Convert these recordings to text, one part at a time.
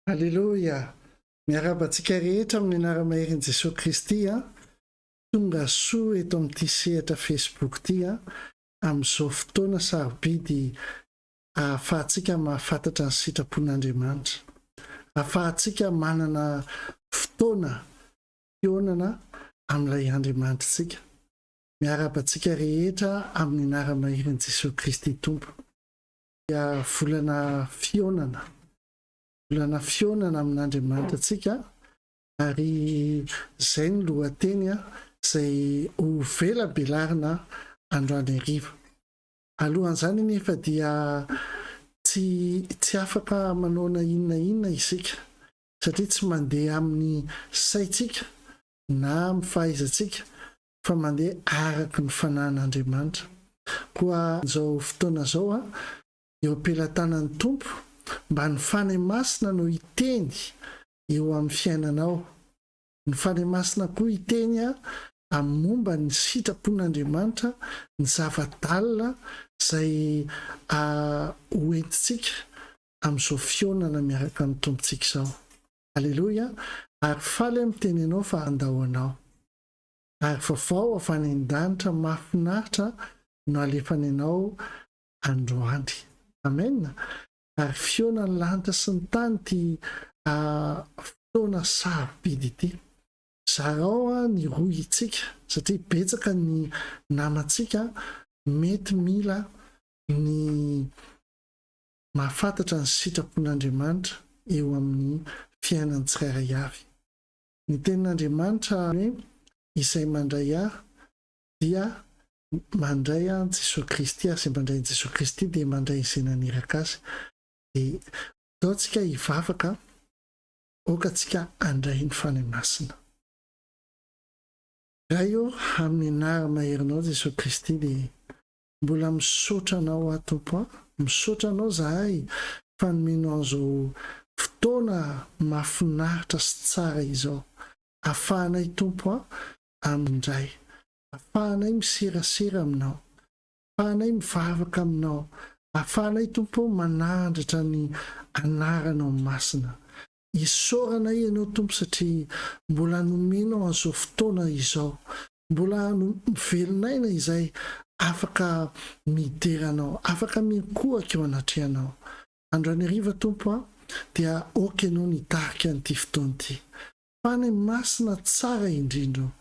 Aleloia! Miarahaba antsika rehetra amin'ny anara-maherin'i Jesoa Kristy a! Tonga soa eto amin'ity sehatra Facebook ity a! Amin'izao fotoana sarobidy ahafahantsika mahafantatra ny sitrapon'Andriamanitra. Ahafahantsika manana fotoana fihaonana amin'ilay Andriamanitritsika. Miarahaba antsika rehetra amin'ny anara-maherin'i Jesoa Kristy Tompo. Dia volana fihaonana. Volana fihaonana amin'Andriamanitra antsika ary izay ny lohateny izay ho velabelarina androany hariva. Alohan'izany anefa dia tsy tsy afaka manao na inona inona isika satria tsy mandeha amin'ny saintsika na amin'ny fahaizantsika fa mandeha araka ny fanahin'Andriamanitra. Koa izao fotoana izao eo am-pelatanan'ny Tompo mba ny Fanahy Masina no hiteny eo amin'ny fiainanao. Ny Fanahy Masina koa hiteny amin'ny momba ny sitrapon'Andriamanitra, ny zava-dalina izay ho entintsika amin'izao fihaonana miaraka amin'ny Tompontsika izao. Aleloia! Ary faly aho miteny anao fa handao anao. Ary vaovao avy any an-danitra mahafinaritra no alefany anao androany. Amen! Ary fihaonan'ny lanitra sy ny tany ity fotoana sarobidy ity. Zarao ny rohintsika satria betsaka ny namantsika mety mila ny mahafantatra ny sitrapon'Andriamanitra eo amin'ny fiainany tsirairay avy. Ny tenin'Andriamanitra hoe izay mandray ahy dia mandray an'i Jesoa Kristy ary izay mandray an'i Jesoa Kristy dia mandray izay naniraka azy. Dia ndao tsika hivavaka, aoka tsika handray ny Fanahy Masina. Ray ô, amin'ny anara-maherinao Jesoa Kristy dia mbola misaotra Anao aho Tompo a, misaotra Anao zahay fa nomenao an'izao fotoana mahafinaritra sy tsara izao. Afahanay Tompo a, amindray. Afahanay miserasera aminao. Afahanay mivavaka aminao. Afahanay Tompo ô manandratra ny anaranao masina. Isaoranay Ianao Tompo satria mbola nomenao an'izao fotoana izao. Mbola velon'aina izay afaka midera Anao, afaka miankohoka eo anatrehanao. Androany hariva Tompo a, dia aoka Ianao no hitarika an'ity fotoana ity. Fanahy Masina tsara indrindra o.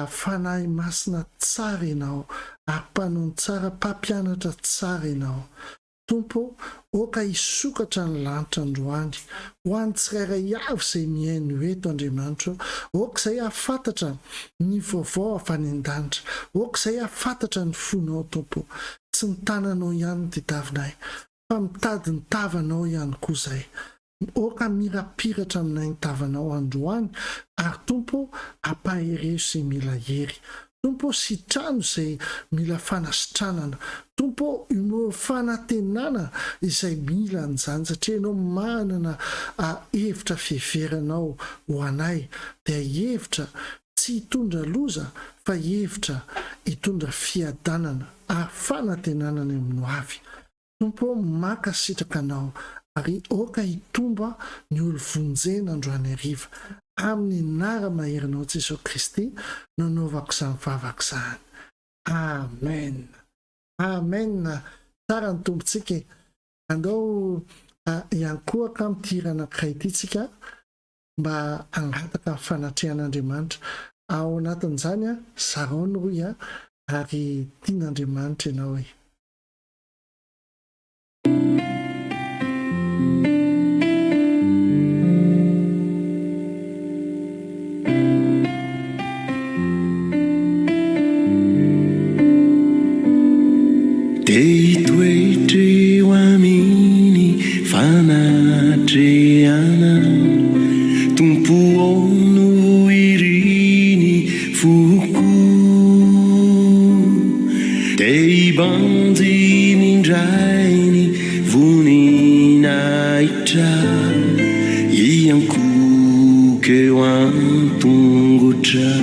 Fanahy Masina tsara Ianao ary mpanao ny tsara, mpampianatra tsara Ianao. Tompo o, aoka hisokatra ny lanitra androany ho an'ny tsirairay avy izay mihaino eto Andriamanitra o, aoka izay hahafantatra ny vaovao avy any an-danitra, aoka izay hahafantatra ny fonao Tompo o. Tsy ny tananao ihany no tediavinay fa mitady ny tavanao ihany koa izay. Aoka hamirapiratra aminay ny tavanao androany ary Tompo ô ampaherezo izay mila hery. Tompo ô sitrano izay mila fanasitranana. Tompo ô omeo fanantenana izay mila an'izany satria Ianao manana hevitra fiheveranao ho anay dia hevitra tsy hitondra loza fa hevitra hitondra fiadanana ary fanantenana ny amin'ny ho avy. Tompo ô mankasitraka anao ary aoka hitombo ny olo vonjena androany hariva amin'ny anara-maherinao Jesoa Kristy no anaovako izany vavaka izany Amen Amen tsara ny Tompontsika e andao hiankohaka amin'ity hira anankiray ity tsika mba hangataka ny fanatrehan'Andriamanitra ao anatin'izany zarao ny rohy ary tian'Andriamanitra ianao e. Te hitoetra eo aminy fanatrehana Tompo ô no iriny foko. Te hibanjina indray ny voninahitra hiankohoka eo an-tongotra.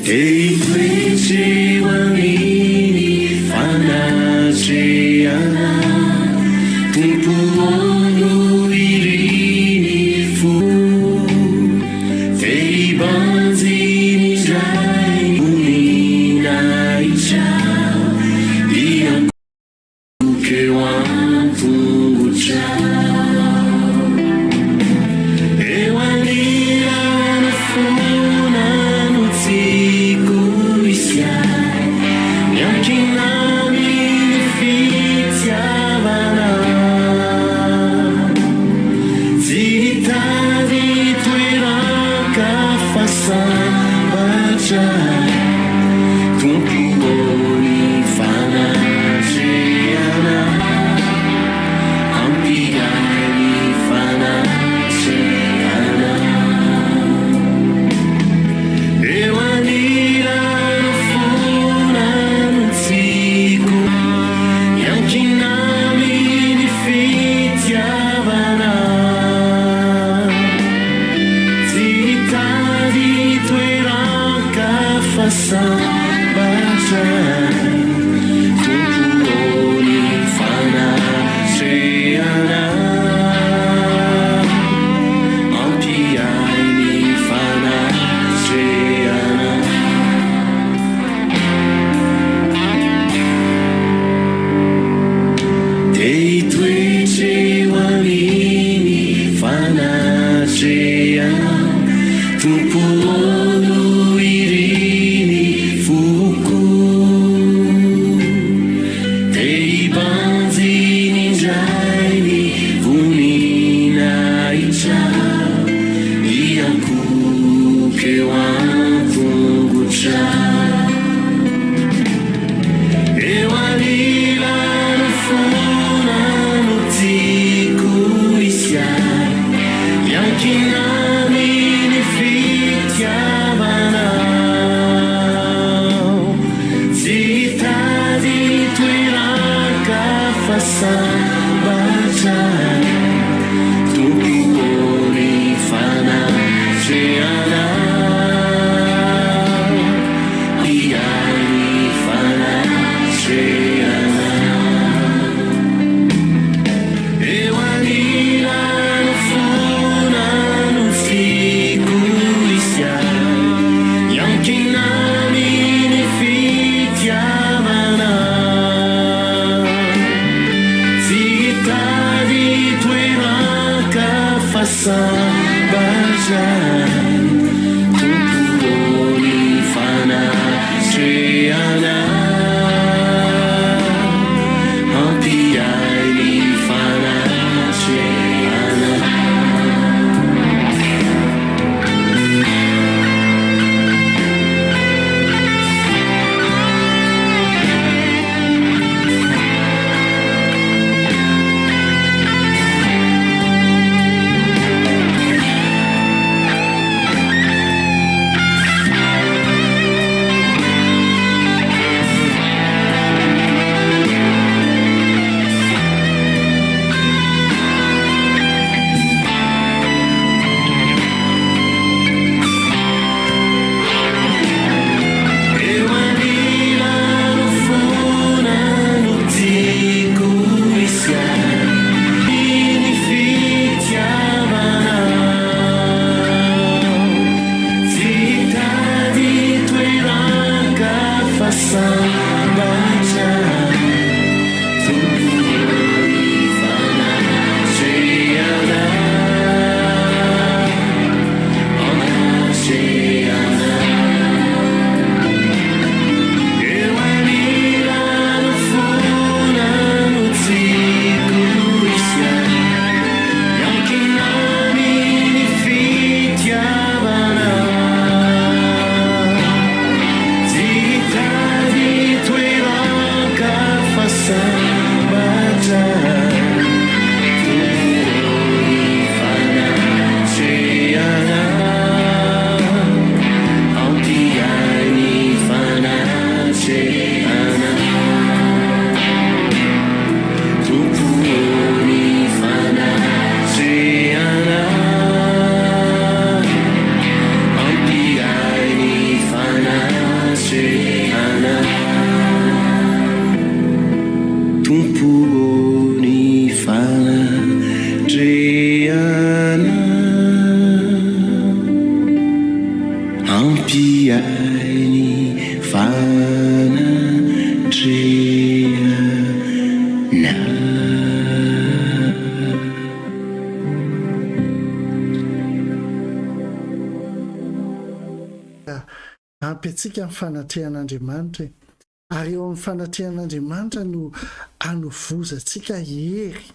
Te hitoetra eo amin'ny fanatrehana Tompo ô. tsara Tompo ô ny fanatrehanao Ampy ahy ny fanatrehanao Eo anilanao foana no tiako hisy ahy Miankina amin'ny fitiavanao Tsy hitady toeran-kafa sambatra Tompo ô ny fanatrehanao Ampy ahy ny fanatrehanao. Eo anilanao foana no tiako hisy ahy Ny fitiavanao Tsy hitady toeran-kafa sambatra Tompo ô ny fanatrehanao Eo anilanao foana no tiako hisy ahy Miankina amin'ny fitiavanao Tsy hitady toeran-kafa sambatra Tompo ô ny fanatrehanao Ampy ahy ny fanatrehanao Tompo ô ny fanatrehanao Ampy ahy ny fanatrehanao Tompo ô ny fanatrehanao Ampy ahy ny fanatrehanao. Ampy antsika ny fanatrehan'Andriamanitra e! Ary eo amin'ny fanatrehan'Andriamanitra no anovozantsika hery,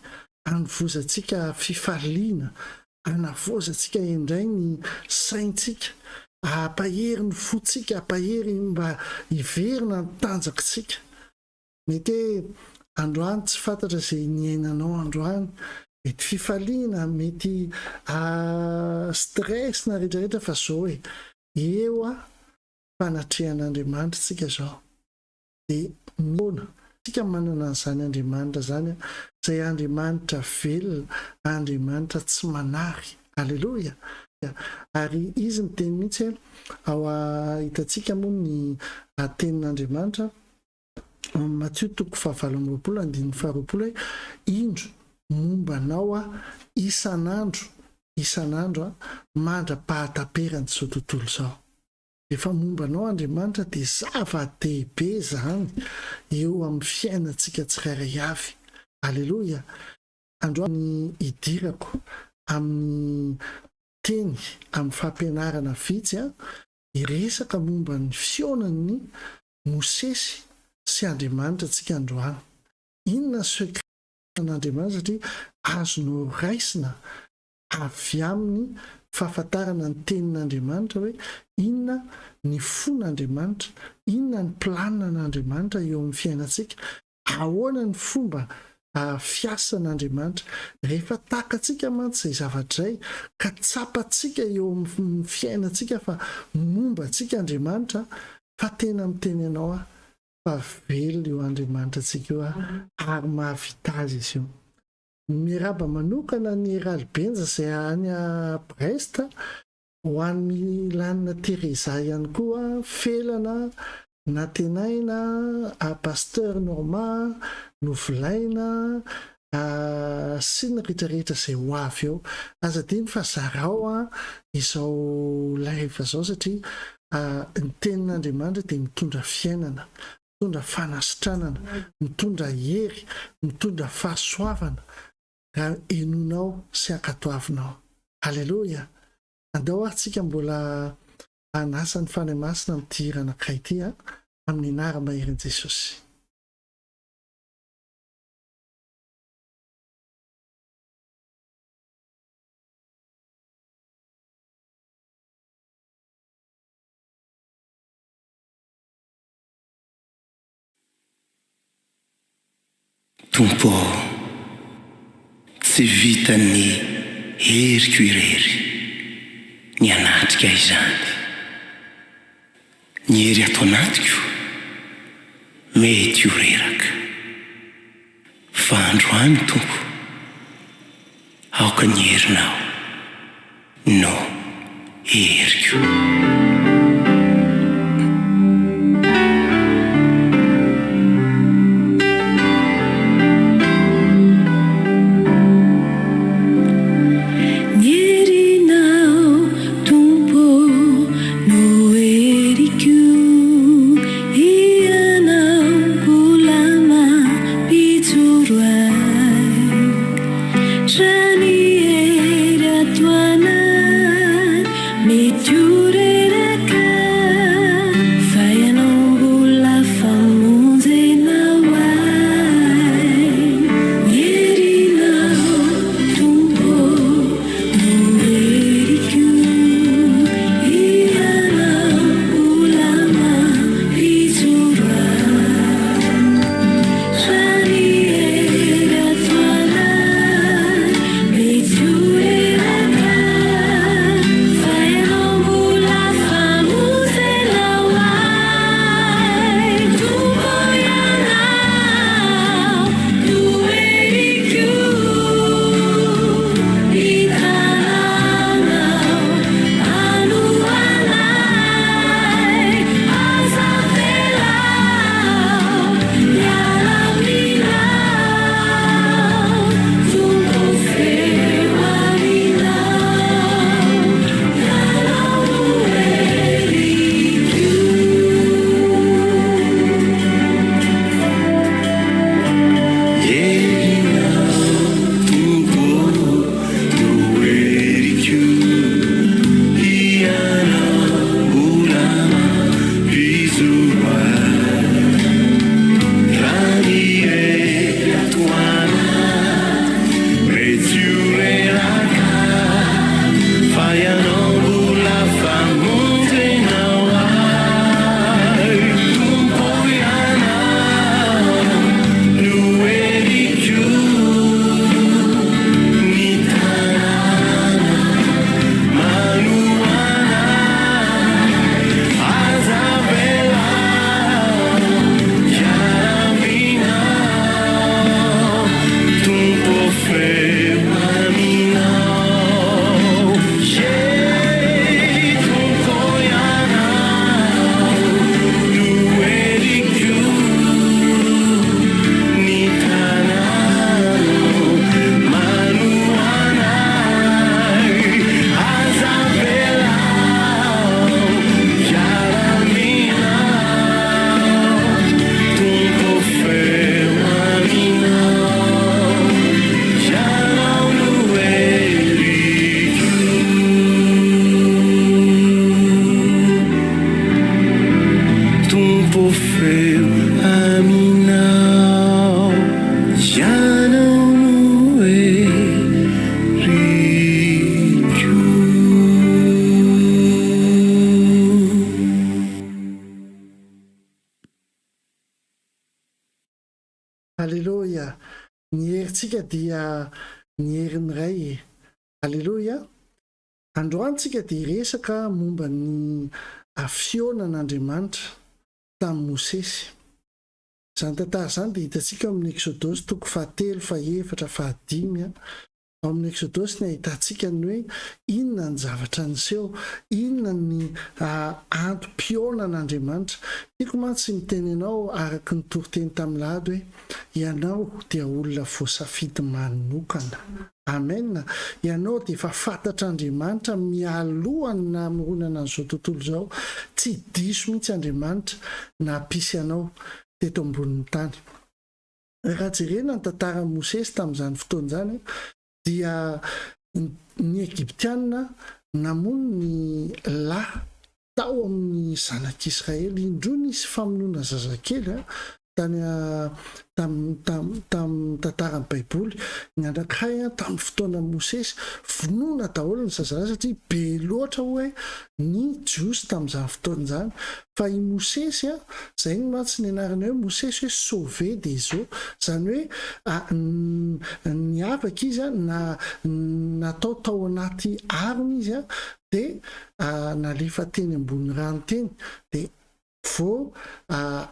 anovozantsika fifaliana, anavaozantsika indray ny saintsika, hampahery ny fontsika, hampahery mba hiverina ny tanjakitsika. Mety hoe androany tsy fantatra izay niainanao androany, mety fifaliana, mety stress na rehetra rehetra fa zao e, eo a fanatrehan'Andriamanitra tsika zao dia mihaona, tsika manana an'izany Andriamanitra zany izay Andriamanitra velona, Andriamanitra tsy manary, Aleloia! Ary Izy niteny mihitsy hoe ao hitantsika moa ny tenin'Andriamanitra ao amin'ny Matio toko faha-28 andininy faha-20 hoe indro momba anao aho isan'andro isan'andro aho mandra-pahataperan'izao tontolo izao. Rehefa momba anao Andriamanitra dia zava-dehibe izany eo amin'ny fiainantsika tsirairay avy. Aleloia! Androany ny hidirako amin'ny teny amin'ny fampianarana vitsy hiresaka momba ny fihaonan'i Mosesy sy Andriamanitra tsika androany. Inona ny secret an'Andriamanitra satria azonao raisina avy amin'ny fahafantarana ny Tenin'Andriamanitra hoe inona ny fon'Andriamanitra, inona ny planin'Andriamanitra eo amin'ny fiainantsika, ahoana ny fomba fiasan'Andriamanitra. Rehefa takatsika mantsy izay zavatra izay ka tsapantsika eo amin'ny fiainantsika fa momba antsika Andriamanitra, fa tena miteny anao aho fa velona io Andriamanitra antsika io ary mahavita azy izy io. Miarahaba manokana an'i Ralibenja izay any Brest, ho an'i Milanina Theresa ihany koa, Felana, Nantenaina, Pasteur Norma, Novolaina, sy ny rehetra rehetra izay ho avy eo. Aza adino fa zarao izao live izao satria ny tenin'Andriamanitra dia mitondra fiainana, mitondra fanasitranana, mitondra hery, mitondra fahasoavana raha henoinao sy ankatoavinao. Aleloia! Andao ary tsika mbola hanasa ny Fanahy Masina amin'ity hira anankiray ity amin'ny anaram-baherin'i Jesosy. Tompo ô, tsy vitan'ny heriko irery ny hanatrika izany. Ny hery ato anatiko mety ho reraka. Fa androany Tompo, aoka ny herinao no heriko. Ny herinao Tompo no heriko, Ianao mbola mampijoro ahy. Raha ny hery ato anaty mety ho reraka, fa Ianao mbola famonjena ho ahy. Ny herinao Tompo no heriko, Ianao mbola mampijoro ahy. Raha ny hery ato anaty mety ho reraka, fa Ianao mbola famonjena ho ahy. Tompo Ianao no heriko, ny tananao manohana ahy, aza avela hiala aminao, Tompo feo aminao, Ianao no heriko. Herinao Tompo no heriko, Ianao mbola mampijoro ahy. Raha ny hery ato anaty mety ho reraka, fa Ianao mbola famonjenao ahy. Tompo Ianao no heriko, ny tananao manohana ahy. Aza avela hiala aminao, Tompo feo aminao. Yeah, Tompo Ianao no heriko, ny tananao manohana ahy. Aza avela hiala aminao, Tompo feo aminao, Ianao no heriko. Tompo feo aminao, Ianao no heriko. Aleloia! Ny herintsika dia ny herin'ny Ray e! Aleloia! Androany tsika dia hiresaka momba ny fihaonan'Andriamanitra tamin'i Mosesy. Izany tantara izany dia hitantsika ao amin'ny Eksodosy toko fahatelo, fahefatra, fahadimy. Ao amin'ny Eksodosy ny ahitantsika ny hoe inona ny zavatra niseho, inona ny antom-pihaonan'Andriamanitra. Tiako mantsy miteny anao araka ny toriteny tamin'ny lahady hoe ianao dia olona voasafidy manokana. Amen! Ianao dia efa fantatr'Andriamanitra mialoha ny namoronana an'izao tontolo izao. Tsy diso mihitsy Andriamanitra nampisy anao teto ambonin'ny tany. Raha jerena ny tantaran'i Mosesy tamin'izany fotoana izany dia ny Egyptiana namono ny lahy tao amin'ny zanak'Israely. Indroa nisy famonoana zazakely tany tamin'ny tantaran'ny Baiboly. Ny anankiray tamin'ny fotoanan'i Mosesy, vonoina daholo ny zazalahy satria be loatra hoe ny Jiosy tamin'izany fotoana izany. Fa i Mosesy, izay no mantsy ny anarany hoe Mosesy hoe sauvé des eaux, izany hoe niavaka izy na natao tao anaty harona izy dia nalefa teny ambony rano teny dia vao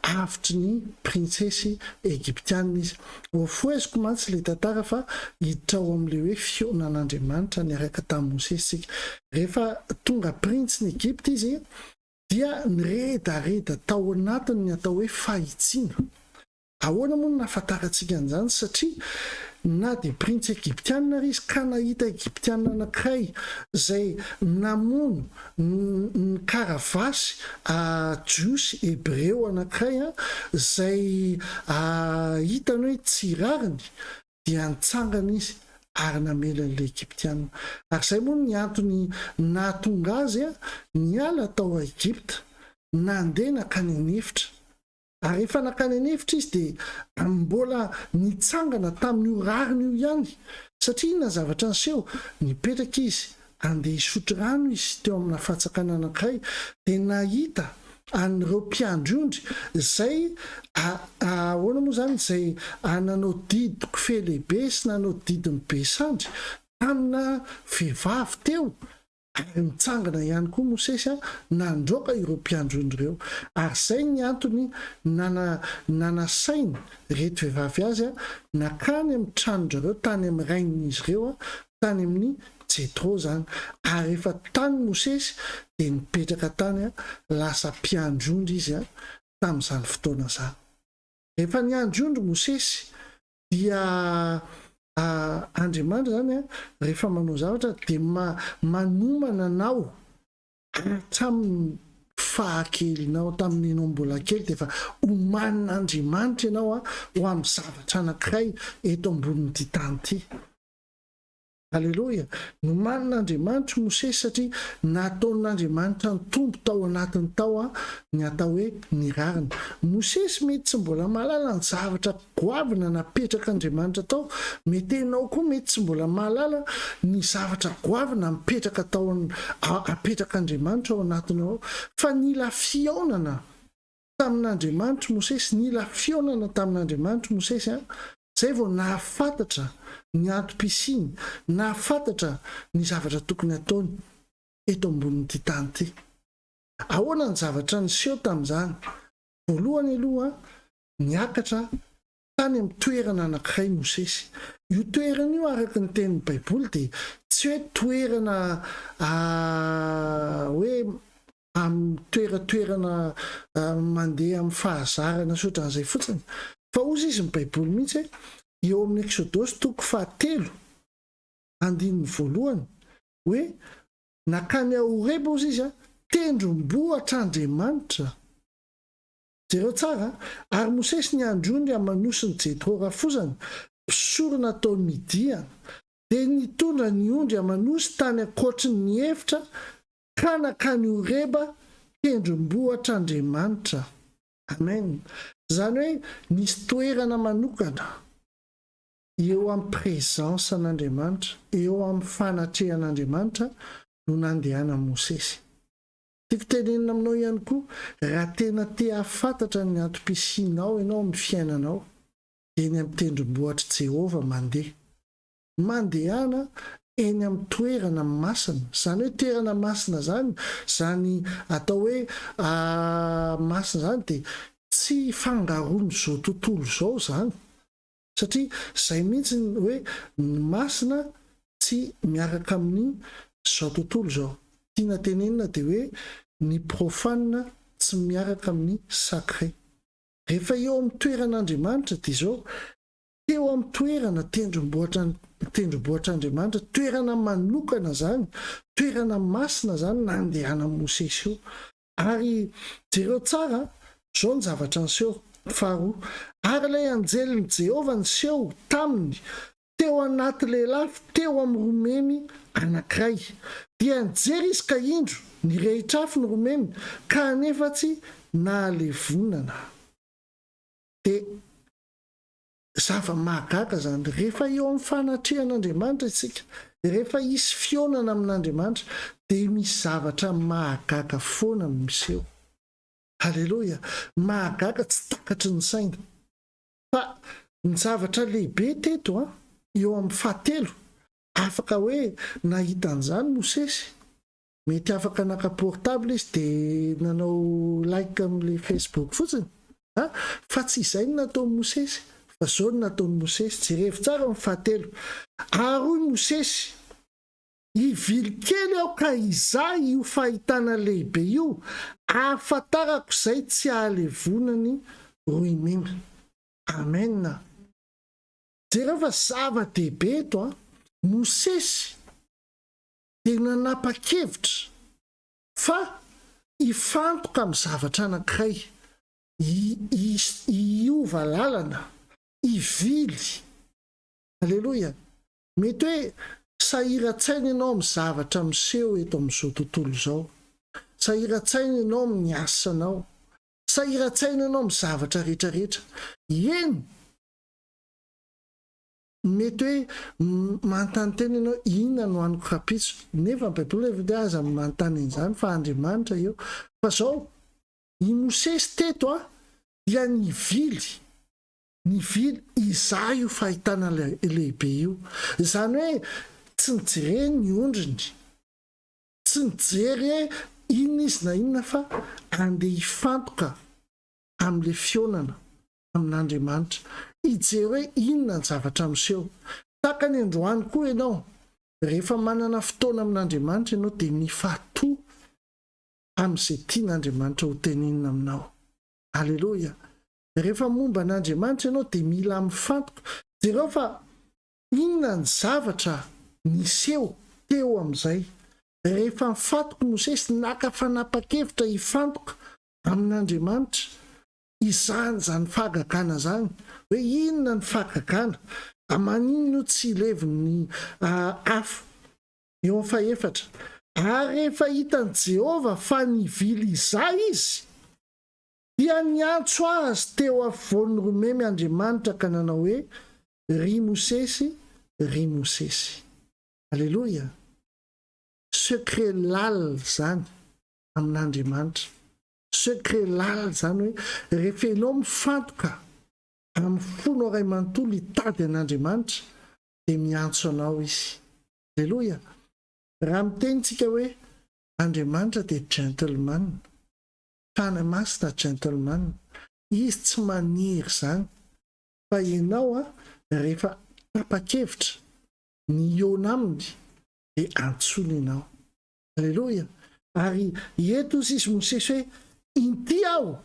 avotry ny printsesy egyptiana izy. Hofoheziko mantsy ilay tantara fa hiditra ao amin'ilay hoe fihaonan'Andriamanitra niaraka tamin'i Mosesy isika. Rehefa tonga printsin'i Egypta izy dia niredareda tao anatiny ny atao hoe fahitsiana. Ahoana moa no nahafantarantsika an'izany? Satria na dia printsy egyptiana ary izy ka nahita egyptiana anankiray izay namono ny karavasy jiosy hebreo anankiray izay hitany hoe tsy rariny, dia nitsangana izy ary namely an'ilay Egyptiana. Ary izay moa ny antony nahatonga azy niala tao Egypta, nandeha nankany an'efitra. Ary rehefa nankany an'efitra izy dia mbola nitsangana tamin'io rariny io ihany. Satria inona ny zavatra niseho? Nipetraka izy, handeha hisotro rano izy teo amina fatsakana anankiray, dia nahita an'ireo mpiandry ondry izay ahoana moa izany, izay nanao didy kofehy lehibe sy nanao didin'ny be sandry tamina vehivavy teo, ary nitsangana ihany koa Mosesy nandroaka ireo mpiandry ondry ireo, ary izay ny antony nana nanasainy ireto vehivavy azy nakany amin'ny tranon-drareo tany amin'ny rain'izy ireo tany amin'ny Jetro izany. Ary rehefa tany Mosesy dia nipetraka tany, lasa mpiandry ondry izy tamin'izany fotoana izany. Rehefa niandry ondry Mosesy dia Andriamanitra izany rehefa manao zavatra dia manomana anao hatramin'ny fahakelinao, tamin'ny ianao mbola kely dia efa omanin'Andriamanitra ianao ho amin'ny zavatra anankiray eto ambonin'ity tany ity. Aleloia! Nomanin'Andriamanitra i Mosesy satria nataon'Andriamanitra nitombo tao anatiny tao ny atao hoe ny rariny. Mosesy mety tsy mbola mahalala ny zavatra goavana napetrak'Andriamanitra tao. Mety ianao koa mety tsy mbola mahalala ny zavatra goavana mipetraka tao apetrak'Andriamanitra ao anatinao ao. Fa nila fihaonana tamin'Andriamanitra Mosesy, nila fihaonana tamin'Andriamanitra Mosesy an, zay vao nahafantatra ny antom-pisiany, nahafantatra ny zavatra tokony hataony eto ambonin'ity tany ity. Ahoana ny zavatra niseho tamin'izany? Voalohany aloha, niakatra tany amin'ny toerana anankiray Mosesy. Io toerana io araka ny tenin'ny Baiboly dia tsy hoe toerana hoe amin'ny toeratoerana mandeha amin'ny fahazarana sy ohatran'izay fotsiny. Fa hozy izy ny Baiboly mihitsy hoe eo amin'ny Eksodosy toko fahatelo andininy voalohany hoe nakany Horeba hozy izy tendrombohitr'Andriamanitra. Jereo tsara a! Ary Mosesy niandry ondry aman'osin'i Jetro rafozany, mpisorona tao Midiana, dia nitondra ny ondry aman'osy tany ankoatry ny efitra ka nankany Horeba, tendrombohitr'Andriamanitra. Amen! Izany hoe nisy toerana manokana eo amin'ny présence an'Andriamanitra, eo amin'ny fanatrehan'Andriamanitra no nandehanan'i Mosesy. Tiako tenenina aminao ihany koa, raha tena te hahafantatra ny antom-pisianao ianao amin'ny fiainanao, dia eny amin'ny tendrombohitr'i Jehovah mandeha. Mandehana eny amin'ny toerana masina. Izany hoe toerana masina izany, izany atao hoe masina izany dia. Tsy ifangaroan'izao tontolo izao izany. Satria izay mihitsy ny hoe ny masina tsy miaraka amin'ny izao tontolo izao. Tiana tenenina dia hoe ny profane tsy miaraka amin'ny sacré. Rehefa eo amin'ny toeran'Andriamanitra dia izao, teo amin'ny toerana tendrombohitra tendrombohitr'Andriamanitra, toerana manokana izany, toerana masina izany nandehanan'i Mosesy io. Ary jereo tsara, izao ny zavatra niseho, Faharoa, ary ilay anjelin'i Jehovah niseho taminy teo anaty lelafo teo amin'ny romemy anankiray. Dia nijery izy ka indro, nirehitra afo ny romemy, ka anefa tsy nahalevonana. Dia Zava-mahagaga izany. Rehefa eo amin'ny fanatrehan'Andriamanitra isika, rehefa hisy fihaonana amin'Andriamanitra, dia misy zavatra mahagaga foana no miseho. Aleloia! Mahagaga tsy takatry ny saina. Fa ny zavatra lehibe teto, eo amin'ny fahatelo, afaka hoe nahita an'izany Mosesy, Mety afaka naka portable izy de nanao like amin'ilay Facebook fotsiny a! Fa tsy izay no nataon'i Mosesy fa zao no nataon'i Mosesy, jerevo tsara ny fahatelo, ary hoy Mosesy, hivily kely aho ka hizaha io fahitana lehibe io ahafantarako izay tsy hahalevonany roimemy. Amen! Jereo fa zava-dehibe eto a! Mosesy dia nanapa-kevitra fa hifantoka amin'ny zavatra anankiray, hiova lalana, hivily. Aleloia! Mety hoe sahiran-tsaina ianao amin'ny zavatra miseho eto amin'izao tontolo izao. Sahiran-tsaina ianao amin'ny asanao. Sahiran-tsaina ianao amin'ny zavatra rehetra rehetra. Eny! Mety hoe manontany tena ianao inona no haniko rahampitso, nefa ny baiboly efa hoe aza manontany an'izany fa Andriamanitra eo. Fa zao, i Mosesy teto an, dia nivily, nivily hizaha io fahitana lehibe io. Izany hoe tsy nijereny ny ondriny, tsy nijery hoe inona izy na inona fa andeha hifantoka amin'ilay fihaonana amin'Andriamanitra. Hijery hoe inona ny zavatra miseho. Tahaka ny androany koa ianao, rehefa manana fotoana amin'Andriamanitra ianao dia mifatoa amin'izay tian'Andriamanitra ho tenenina aminao. Aleloia! Rehefa momba an'Andriamanitra ianao dia mila mifantoka. Jereo fa inona ny zavatra niseho teo amin'izay. Rehefa nifantoka Mosesy, naka fanapa-kevitra hifantoka amin'Andriamanitra, Izany izany fahagagana izany, hoe inona ny fahagagana? Maninona io tsy levin'ny afo? Eo amin'ny fahefatra, Ary rehefa hitan'i Jehovah fa nivily hizaha izy, dia niantso azy teo afovoan'ny romemy Andriamanitra ka nanao hoe, Ry Mosesy, ry Mosesy. Aleloia! Secret lalina izany amin'Andriamanitra. Secret lalina izany hoe rehefa ianao mifantoka amin'ny fonao iray manontolo hitady an'Andriamanitra dia miantso anao Izy. Aleloia! Raha miteny tsika hoe Andriamanitra dia gentleman, Fanahy Masina gentleman, Izy tsy maniry izany fa ianao rehefa tapa-kevitra ny hihaona Aminy dia antsoiny ianao. Aleloia! Ary eto hozy izy Mosesy hoe, Inty aho!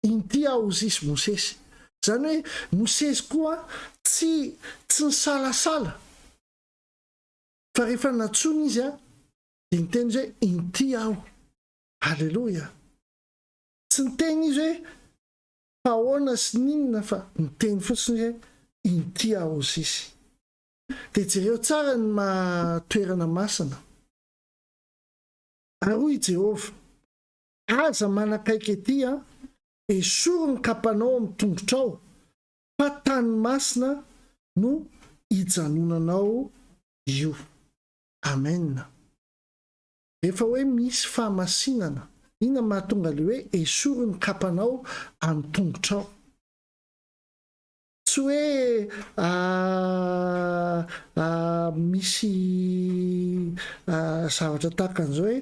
Inty aho hozy izy Mosesy. Izany hoe Mosesy koa tsy tsy nisalasala fa rehefa nantsoina izy dia niteny izy hoe, Inty aho! Aleloia! Tsy niteny izy hoe fa ahoana sy n'inona fa niteny fotsiny izy hoe, Inty aho hozy izy. Dia jereo tsara ny maha toerana masina. Ary hoy i Jehovah, Aza manakaiky etỳ an, esory ny kapanao amin'ny tongotrao, fa tany masina no ijanonanao io. Amena. Rehefa hoe misy fahamasinana, inona mahatonga ilay hoe esory ny kapanao amin'ny tongotrao? Tsy hoe misy zavatra tahaka an'izao hoe.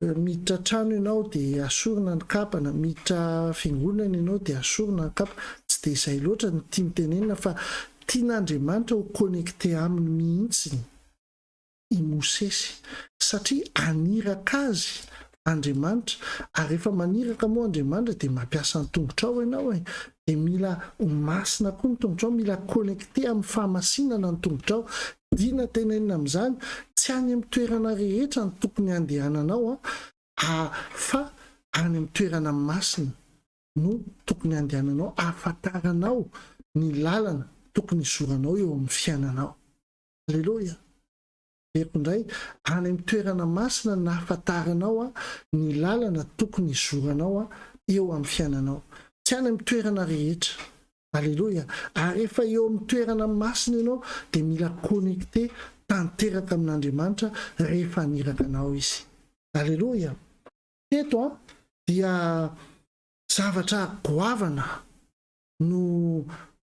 miditra trano ianao dia asorina ny kapa na miditra fiangonana ianao dia asorina ny kapa. Tsy dia izay loatra no tiany tenenina fa tian'Andriamanitra ho connecté aminy mihitsy i Mosesy satria haniraka azy Andriamanitra ary rehefa maniraka moa Andriamanitra dia mampiasa ny tongotrao ianao e, dia mila ho masina koa ny tongotrao, mila connecté amin'ny fahamasinana ny tongotrao, Dina tenenina amin'izany, tsy any amin'ny toerana rehetra no tokony handehananao a, fa any amin'ny toerana masina no tokony handehananao ahafantaranao ny lalana tokony hizoranao eo amin'ny fiainanao. Aleloia! Averiko indray, any amin'ny toerana masina no ahafantaranao ny lalana tokony hizoranao eo amin'ny fiainanao. Tsy any amin'ny toerana rehetra. Aleloia! Ary rehefa eo amin'ny toerana masina ianao dia mila connecté tanteraka amin'Andriamanitra rehefa haniraka anao Izy. Aleloia! Teto an, dia zavatra goavana no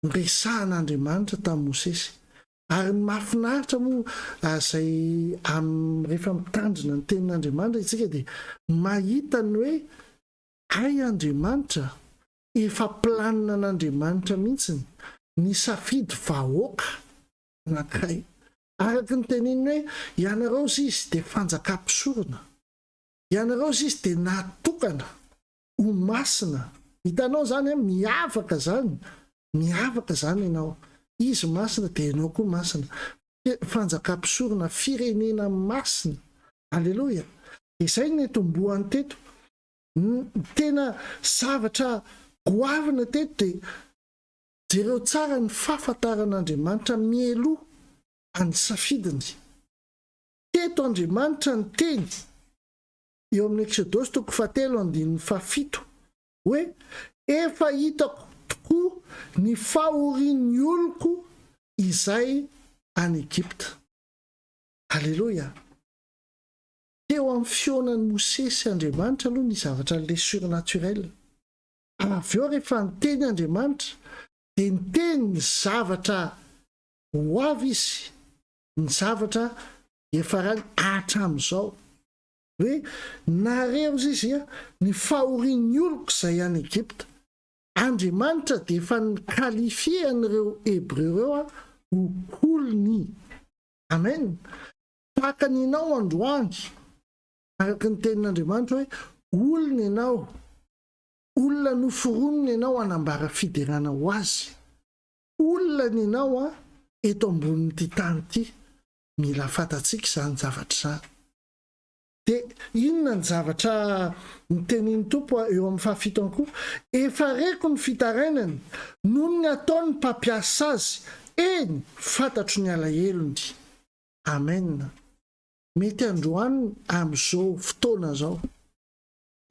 noresahan'Andriamanitra tamin'i Mosesy. Ary ny mahafinaritra moa izay rehefa mitandrina ny tenin'Andriamanitra isika dia mahita ny hoe hay Andriamanitra Efa planina an'Andriamanitra mihitsy ny safidy vahoaka anankiray. Araka ny teniny hoe, Ianareo hozy izy dia fanjakam-pisorona. Ianareo hozy izy dia natokana ho masina. Hitanao izany an, miavaka izany, miavaka izany ianao. Izy masina dia ianao koa masina. Fanjakam-pisorona, firenena masina. Aleloia. Izay no nitomboany teto. Ny tena zavatra goavana teto dia jereo tsara ny fahafantaran'Andriamanitra mialoha any safidiny. Teto Andriamanitra niteny eo amin'ny Eksodosy toko fahatelo andininy fahafito hoe efa hitako tokoa ny fahorian'ny oloko izay any Egypta. Aleloia! Teo amin'ny fihaonan'i Mosesy sy Andriamanitra aloha ny zavatra le surnaturel. Avy eo rehefa niteny Andriamanitra dia niteny ny zavatra ho avy Izy, ny zavatra hiafarany hatramin'izao. Hoe nareo izy ny fahorian'ny oloko izay any Egypta. Andriamanitra dia efa ni-qualifier an'ireo Hebreo ireo ho olony. Amen. Tahaka ny ianao androany, araka ny tenin'Andriamanitra hoe, olona ianao, olona noforonina ianao hanambara fiderana ho Azy. Olona ny ianao eto ambonin'ity tany ity. Mila fantatsika izany zavatra izany. Dia inona ny zavatra notenin'ny Tompo eo amin'ny fahafito ihany koa? Efa reko ny fitarainany noho ny ataon'ny mpampiasa azy, eny, fantatro ny alahelony. Amen. Mety androany amin'izao fotoana izao,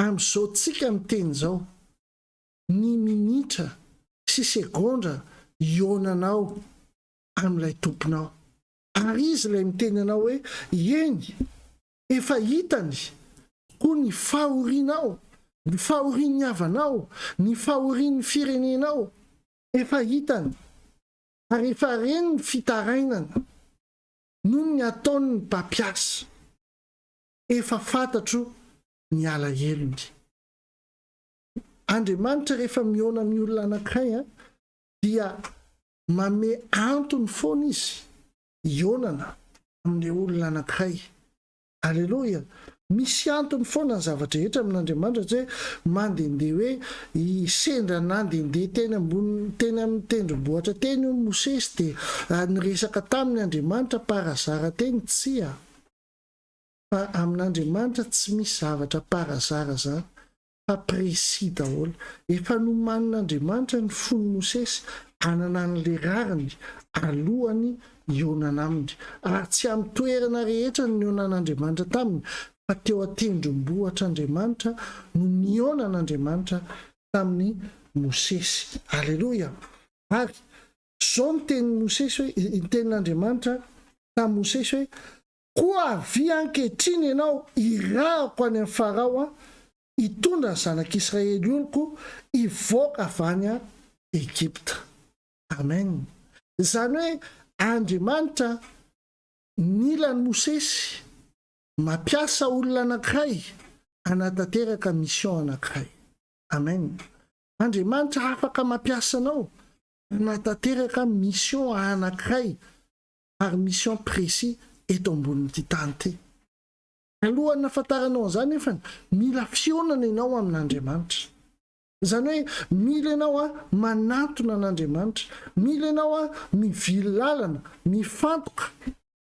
amin'izao tsika miteny izao, ny minitra sy segondra hihaonanao amin'ilay Tomponao. Ary Izy ilay miteny anao hoe, Eny, efa hitany koa ny fahorianao, ny fahorian'ny havanao, ny fahorian'ny firenenao. Efa hitany. Ary efa reny ny fitarainana noho ny ataon'ny mpampiasa. Efa fantatro ny alahelony. Andriamanitra rehefa mihaona amin'ny olona anankiray dia manome antony foana izy hihaonana amin'ilay olona anankiray. Aleloia! Misy antony foana ny zava-drehetra amin'Andriamanitra, tsy hoe mandehandeha hoe i sendra nandehandeha teny ambony teny amin'ny tendrombohitra teny hono Mosesy dia niresaka taminy Andriamanitra par hasard teny, tsia. Fa amin'Andriamanitra tsy misy zavatra par hasard zany. fa précis daholo. Efa nomanin'Andriamanitra ny fon'i Mosesy hanana an'ilay rariny alohan'ny hihaonana aminy. Ary tsy amin'ny toerana rehetra no nihaonan'Andriamanitra taminy, fa teo an-tendrombohitr'Andriamanitra no nihaonan'Andriamanitra tamin'i Mosesy. Aleloia! Ary izao ny tenin'i Mosesy hoe, ny tenin'Andriamanitra tamin'i Mosesy hoe, Koa avia ankehitriny ianao, irahako any amin'i Farao aho, hitondra ny zanak'Israely oloko hivoaka avy any Egypta. Amen. Izany hoe Andriamanitra nila an'i Mosesy, mampiasa olona anankiray. hanatanteraka mission anankiray. Amen. Andriamanitra afaka mampiasa anao hanatanteraka mission anankiray ary mission précis eto ambonin'ity tany ity. Alohan'ny hahafantaranao an'izany nefany, mila fihaonana ianao amin'Andriamanitra. Izany hoe mila ianao manantona an'Andriamanitra, mila ianao mivily lalana, mifantoka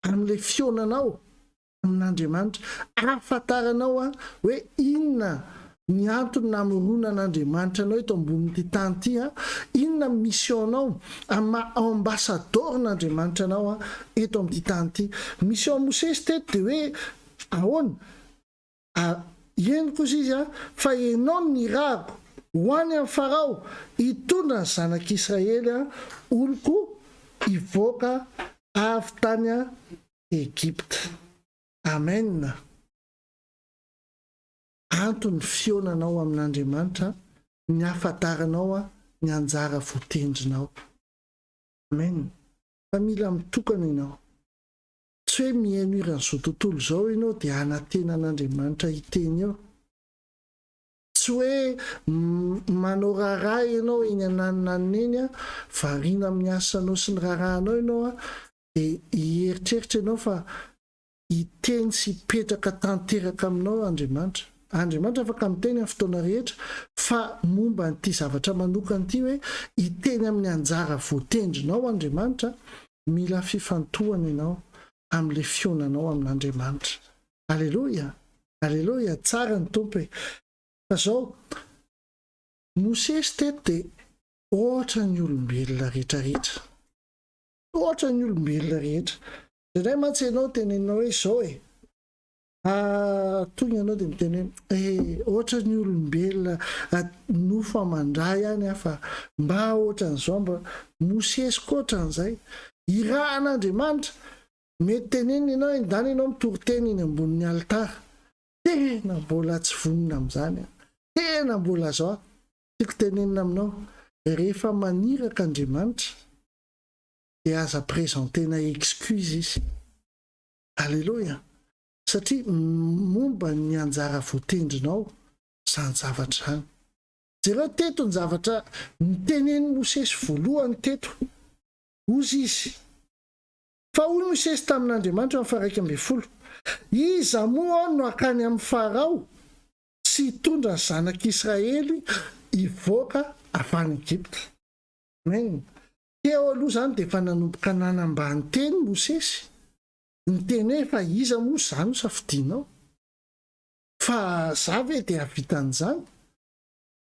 amin'ilay fihaonanao amin'Andriamanitra, ahafantaranao hoe inona ny antony namoronan'Andriamanitra anao eto ambonin'ity tany ity, inona ny mission-nao amin'ny maha ambassador-n'Andriamanitra anao eto amin'ity tany ity. Mission Mosesy teto dia hoe ahoana? Eny kosa izy, fa ianao no nirahako ho any amin'i Farao hitondra ny zanak'Israely oloko hivoaka avy tany Egypta. Amen. Antony fihaonanao amin'Andriamanitra ny hahafantaranao ny anjara voatendrinao. Amen. Fa mila mitokana ianao. Tsy hoe mihaino hiran'izao tontolo izao ianao dia hanantena an'Andriamanitra hiteny eo. Tsy hoe manao raharaha ianao eny ananonanona eny, variana amin'ny asanao sy ny raharahanao ianao dia hieritreritra ianao fa hiteny sy hipetraka tanteraka aminao Andriamanitra. Andriamanitra afaka miteny amin'ny fotoana rehetra fa momba an'ity zavatra manokana ity hoe hiteny amin'ny anjara voatendrinao Andriamanitra, mila fifantohana ianao amin'ilay fihaonanao amin'Andriamanitra. Aleloia! Aleloia! Tsara ny Tompo e! Fa zao, Mosesy teto dia ohatra ny olombelona rehetrarehetra. Ohatra ny olombelona rehetra. Indraindray mantsy ianao teneninao hoe izao e, tonga ianao dia miteny hoe eh, ohatra ny olombelona nofo aman-dra ihany aho fa mba ohatran'izao mba Mosesy koa ohatran'izay. Irahan'Andriamanitra. Mety tenenina ianao hoe ndana ianao mitory teny eny ambonin'ny alitara. Tena mbola tsy vonona amin'izany aho. Tena mbola zao aho. Tiako tenenina aminao, rehefa maniraka Andriamanitra dia aza presenter-na excuse izy. Aleloia! Satria momba ny anjara voatendrinao izany zavatra izany. Jereo teto ny zavatra notenenin'i Mosesy voalohany teto. Hozy izy, Fa hoy Mosesy tamin'Andriamanitra amin'ny faha 11, Iza moa aho no hakany amin'i Farao sy hitondra ny zanak'Israely hivoaka avy any Egypta? Amen. Teo aloha izany dia efa nanomboka nanambany teny Mosesy, niteny hoe fa iza moa izaho no safidianao? Fa za ve dia hahavita an'izany?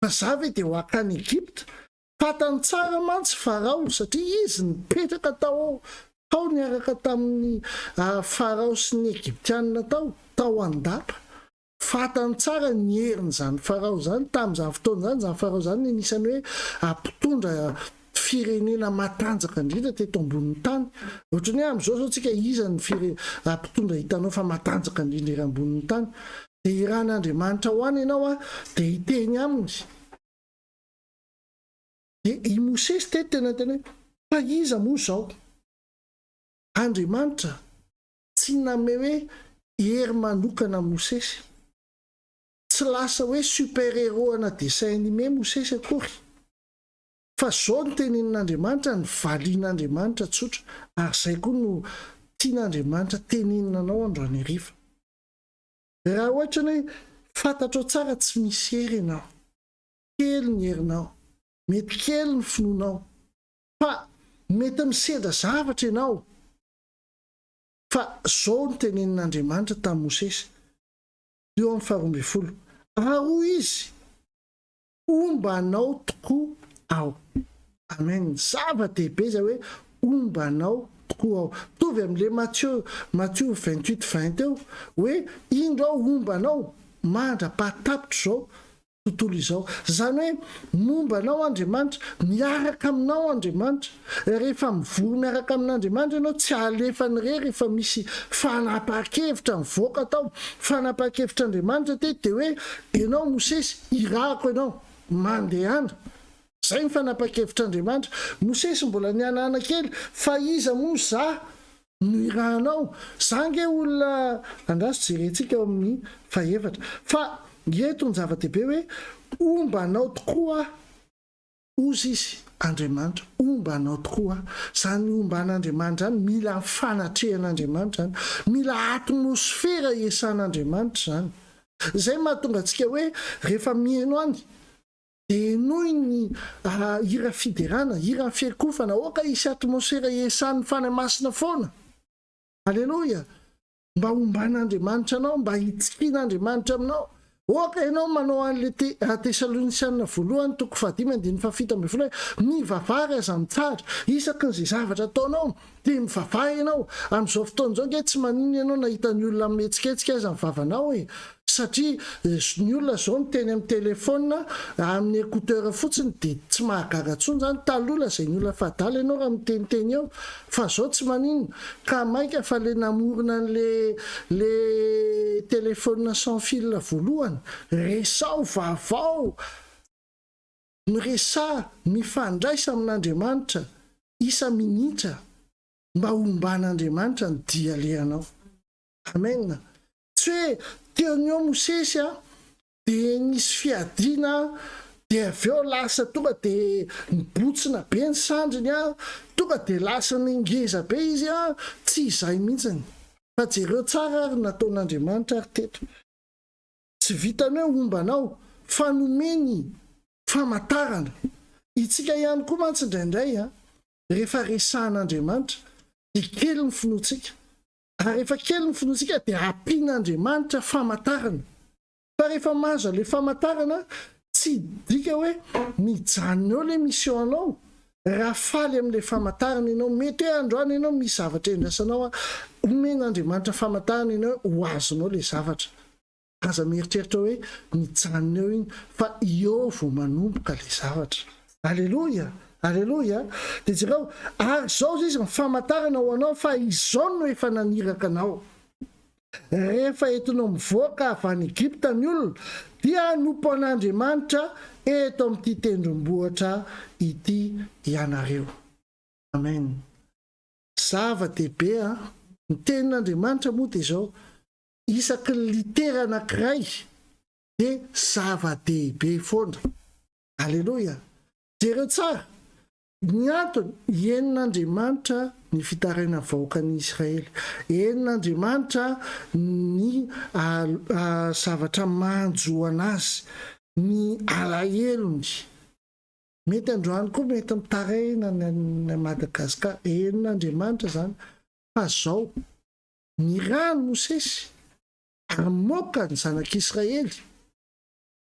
Fa za ve dia ho hankany Egypta? Fantany tsara mantsy Farao satria izy nipetraka tao tao niaraka tamin'ny Farao sy ny Egyptianina tao, tao an-dapa. Fantany tsara ny herin'izany Farao izany tamin'izany fotoana izany, izany Farao izany anisan'ny hoe mpitondra firenena matanjaka indrindra teto ambonin'ny tany. Ohatran'ny hoe amin'izao izao tsika iza ny fire mpitondra hitanao fa matanjaka indrindra ery ambonin'ny tany. Dia irahan'Andriamanitra ho any ianao dia hiteny aminy. Dia i Mosesy teto tena niteny hoe, fa iza moa izao? Andriamanitra tsy nanome hoe hery manokana an'i Mosesy. Tsy lasa hoe super héros ana dessin animé Mosesy akory. Fa izao no tenenin'Andriamanitra, ny valian'Andriamanitra tsotra, ary izay koa no tian'Andriamanitra tenenina anao androany hariva. Raha ohatra ny hoe fantatrao tsara tsy misy hery ianao, kely ny herinao, mety kely ny finoanao, fa mety misedra zavatra ianao, Fa izao no tenenin'Andriamanitra tamin'i Mosesy, eo amin'ny faharoa ambin'ny folo, Ary hoy Izy, Homba anao tokoa Aho. Amen. Zava-dehibe izay hoe homba anao tokoa Aho. Mitovy amin'ilay Matio, Matio 28, 20 eo, hoe indro Aho homba anao mandra-pahatapitr' izao tontolo izao. Izany hoe momba anao Andriamanitra, miaraka aminao Andriamanitra. Rehefa mivory miaraka amin'Andriamanitra ianao, tsy alefany irery rehefa misy fanapahan-kevitra mivoaka tao. Fanapahan-kevitr'Andriamanitra teto dia hoe ianao Mosesy, irahako ianao, mandehana. Izay ny fanapahan-kevitr'Andriamanitra. Mosesy mbola nihanahana kely, fa iza moa za no irahanao? Za ange olona, andraso jerentsika ao amin'ny fahefatra. Fa. Eto ny zava-dehibe hoe homba anao tokoa aho. Hozy izy, Andriamanitra, homba anao tokoa aho. Izany homban'Andriamanitra izany, mila ny fanatrehan'Andriamanitra izany. Mila atmosfera iasan'Andriamanitra izany. Izay mahatonga antsika hoe rehefa mihaino any dia henoy ny hira fiderana, hira fiankohofana, aoka hisy atmosfera iasan'ny Fanahy Masina foana. Aleloia! Mba homban'Andriamanitra anao, mba hitsikian'Andriamanitra aminao. Aoka ianao manao an'ilay te, Tesalonisianina voalohany toko fahadimy andininy fahafito ambin'ny folo hoe, Mivavaha ary aza mitsahatra. Isaky ny izay zavatra ataonao dia mivavaha ianao. Amin'izao fotoana izao ange tsy maninona ianao nahita ny olona mihetsiketsika aza ny vavanao e! Satria ny olona izao miteny amin'ny telephone, amin'ny écouteur fotsiny dia tsy mahagaga intsony izany. Taloha lazain'ny olona fa adala ianao raha miteniteny eo fa izao tsy maninona. Ka mainka fa le namorona an'le le telephone sans fil voalohany, resaho vavao, miresaha, mifandraisa amin'Andriamanitra isa-minitra mba homban'Andriamanitra ny dia alehanao. Amen. Tsy hoe teo ny eo Mosesy a, dia nisy fiadiana dia avy eo lasa tonga dia nibotsina be ny sandriny a, tonga dia lasa ningeza be izy a, tsy izay mihitsiny. Fa jereo tsara ary ny nataon'Andriamanitra ary teto. Tsy vitan'ny hoe homba anao fa nomeny famantarana. Itsika ihany koa mantsy indraindray a, rehefa resahan'Andriamanitra dia kely ny finoantsika. Ary rehefa kely ny finoantsika dia ampian'Andriamanitra famantarana. Fa rehefa mahazo an'ilay famantarana, tsy midika hoe mijanona eo ilay mission anao. Raha faly amin'ilay famantarana ianao, mety hoe androany ianao misy zavatra iandrasanao, omen'Andriamanitra famantarana ianao hoe ho azonao ilay zavatra. Aza mieritreritra hoe mijanona eo iny fa eo vao manomboka ilay zavatra. Aleloia! Aleloia! Dia jereo, ary izao izy ny famantarana ho anao fa izao no efa naniraka anao. Rehefa entinao mivoaka avy any Egypta ny olona, dia hanompo an'Andriamanitra eto amin'ity tendrombohitra ity ianareo. Amen. Zava-dehibe an! Ny tenin'Andriamanitra moa dia izao, Isaky ny litera anankiray dia zava-dehibe foana. Aleloia! Jereo tsara, ny antony, henon'Andriamanitra ny fitarainan'ny vahoakan'i Israely. Henon'Andriamanitra ny zavatra manjo an'azy, ny alahelony. Mety androany koa mety mitaraina ny any Madagasikara. Henon'Andriamanitra izany. Fa izao, Nirahan'i Mosesy hamoaka ny zanak'Israely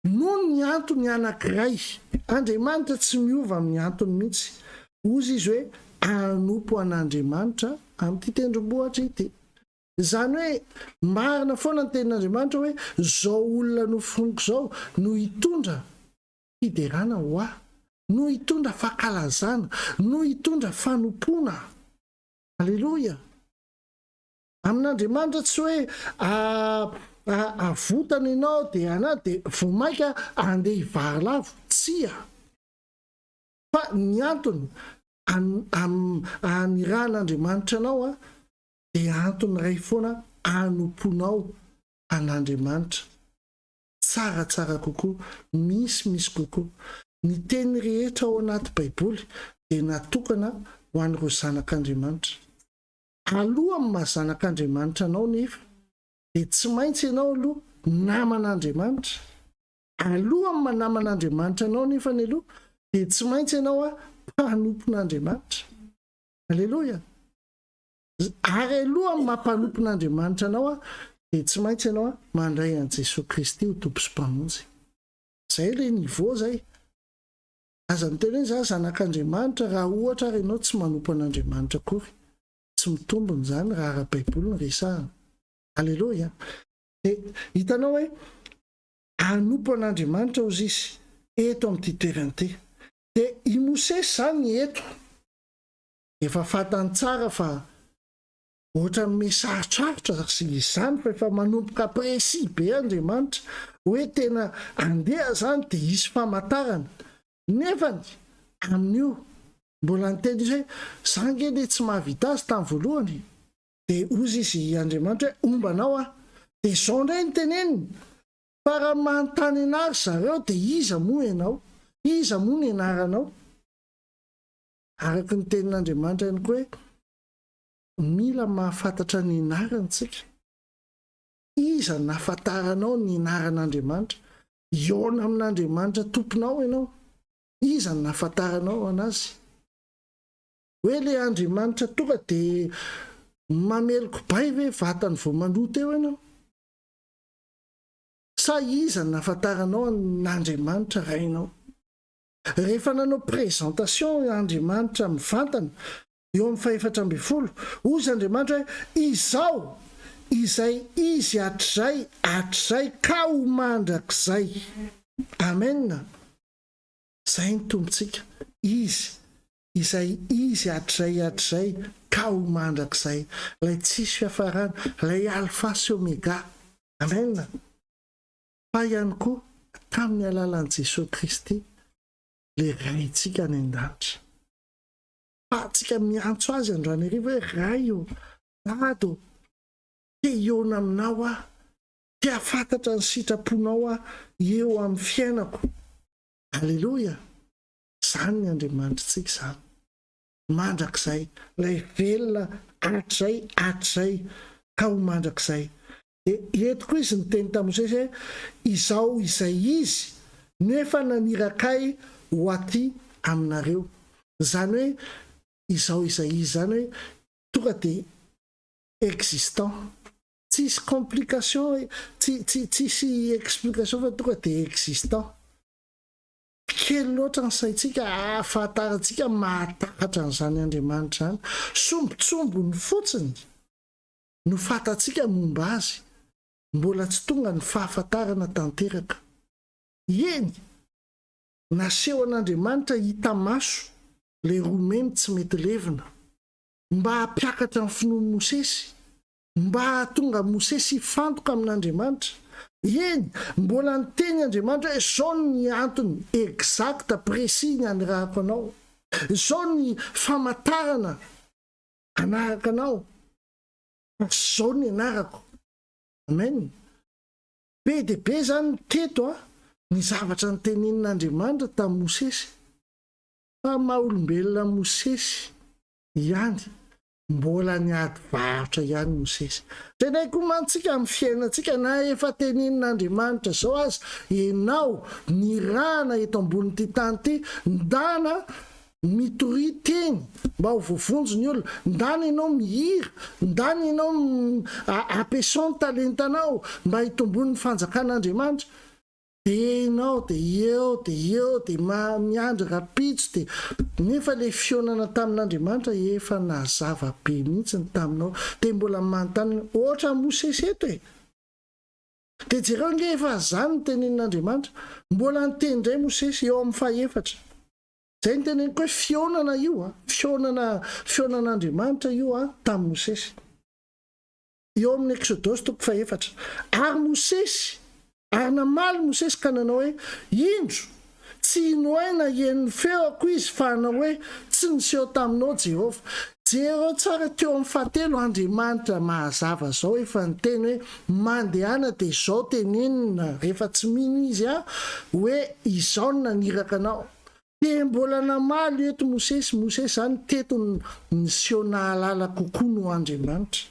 noho ny antony anankiray. Andriamanitra tsy miova amin'ny antony mihitsy. Hozy izy hoe hanompo an'Andriamanitra amin'ity tendrombohitra ity. Izany hoe marina foana ny tenin'Andriamanitra hoe izao olona noforoniko izao no hitondra fiderana ho ahy, no hitondra fankalazana, no hitondra fanompoana. Aleloia! Amin'Andriamanitra tsy hoe avotana ianao dia ana dia vao mainka andeha hivarilavo, tsia! Fa ny antony anirahan'Andriamanitra anao dia antony iray foana anompoanao an'Andriamanitra tsaratsara kokoa, misimisy kokoa. Ny teny rehetra ao anaty Baiboly dia natokana ho an'ireo zanak'Andriamanitra. Alohan'ny maha zanak'Andriamanitra anao nefa dia tsy maintsy ianao aloha naman'Andriamanitra. Alohan'ny maha naman'Andriamanitra anao nefany aloha dia tsy maintsy ianao mpanompon'Andriamanitra. Aleloia! Ary alohan'ny maha mpanompon'Andriamanitra anao dia tsy maintsy ianao mandray an'i Jesoa Kristy ho Tompo sy Mpamonjy. Izay ilay niveau izay. Aza miteny hoe za zanak'Andriamanitra raha ohatra ary ianao tsy manompo an'Andriamanitra akory. Tsy mitombina izany raha ara-baiboly no resahana. Aleloia. Dia hitanao hoe hanompo an'Andriamanitra hozy izy eto amin'ity toerana ity. Dia i Mosesy izany eto. Efa fantany tsara fa Ohatran'ny miha sarotsarotra izany fa efa manomboka précis be Andriamanitra hoe tena andeha zany dia hisy famantarana nefany amin'io mbola niteny izy hoe za nge le tsy mahavita azy tamin'ny voalohany dia hozy izy Andriamanitra hoe homba anao aho dia zao indray no teneniny. Fa raha manontany anah ry zareo dia iza moa ianao? Iza moa ny anaranao? Araka ny tenin'Andriamanitra ihany koa hoe mila mahafantatra ny anarany tsika. Iza no nahafantaranao ny anaran'Andriamanitra? Hihaona amin'Andriamanitra Tomponao ianao. Iza no nahafantaranao anazy? Hoe le Andriamanitra tonga dia mamely kobay ve vatany vao maloto eo ianao? Sa iza no nahafantaranao an'Andriamanitra Rainao? Rehefa nanao présentation Andriamanitra mivantana eo amin'ny fahefatra ambin'ny folo, hozy Andriamanitra hoe, Izaho izay Izy hatrizay hatrizay ka ho mandrakizay. Amen. Izay ny Tompontsika, Izy izay Izy hatrizay hatrizay ka ho mandrakizay, ilay tsisy fiafarana, ilay Alpha sy Omega. Amen. Fa ihany koa tamin'ny alalan'i Jesoa Kristy, ilay Raintsika any an-danitra. Fa antsika miantso Azy androany hariva hoe, Ray ô, Dada ô, te hihaona aminao aho, te hahafantatra ny sitraponao aho eo amin'ny fiainako. Aleloia! Izany ny Andriamanitritsika izany. Mandrakizay. Ilay velona hatrizay hatrizay ka ho mandrakizay. Dia eto koa izy niteny tamin'i Mosesy hoe, Izaho izay Izy no efa naniraka ahy ho aty aminareo. Izany hoe Izaho izay Izy izany hoe tonga dia existant. Tsisy complication, tsy, tsy, tsisy explication fa tonga dia existant. Kely loatra ny saintsika ahafantarantsika mahatakatra an'izany Andriamanitra izany. Sombintsombiny fotsiny no fantatsika momba Azy. Mbola tsy tonga ny fahafantarana tanteraka. Eny, nasehon'Andriamanitra hita maso ilay roimemy tsy mety levona, mba hampiakatra ny finoan'i Mosesy. Mba hahatonga Mosesy hifantoka amin'Andriamanitra. Eny, mbola niteny Andriamanitra hoe izao ny antony exact, précis ny anirahako anao. Izao ny famantarana hanaraka anao. Fa izao ny anarako. Amen. Be dia be izany teto an, ny zavatra notenenin'Andriamanitra tamin'i Mosesy. Fa maha olombelona Mosesy ihany Mbola niady varotra ihany Mosesy. Indraindray koa mantsy tsika amin'ny fiainantsika na efa tenenin'Andriamanitra izao aza, ianao nirahana eto ambonin'ity tany ity, ndana mitoria teny mba ho voavonjy ny olona, ndana ianao mihira, ndana ianao ampiasao ny talentanao mba hitomboan'ny fanjakan'Andriamanitra. Dia enao dia eo dia eo dia miandry rapitso dia nefa ilay fihaonana tamin'Andriamanitra efa nazava be mihitsy ny taminao dia mbola manontany ohatran'i Mosesy eto e! Dia jereo ange efa zany ny tenenin'Andriamanitra mbola niteny indray Mosesy eo amin'ny fahefatra zay ny teneniko hoe fihaonana io a fihaonana fihaonan'Andriamanitra io a tamin'i Mosesy. Eo amin'ny Eksodosy toko fahefatra. Ary Mosesy, ary namaly Mosesy ka nanao hoe, Indro, tsy hino ahy na hihaino ny feoko izy, fa hanao hoe, Tsy niseho taminao Jehovah. Jereo tsara teo amin'ny fahatelo, Andriamanitra mahazava izao efa niteny hoe, Mandehana dia izao tenenina, rehefa tsy mino izy aho, hoe, Izao no naniraka anao. Dia mbola namaly eto Mosesy, Mosesy izany teto no niseho nahalala kokoa noho Andriamanitra.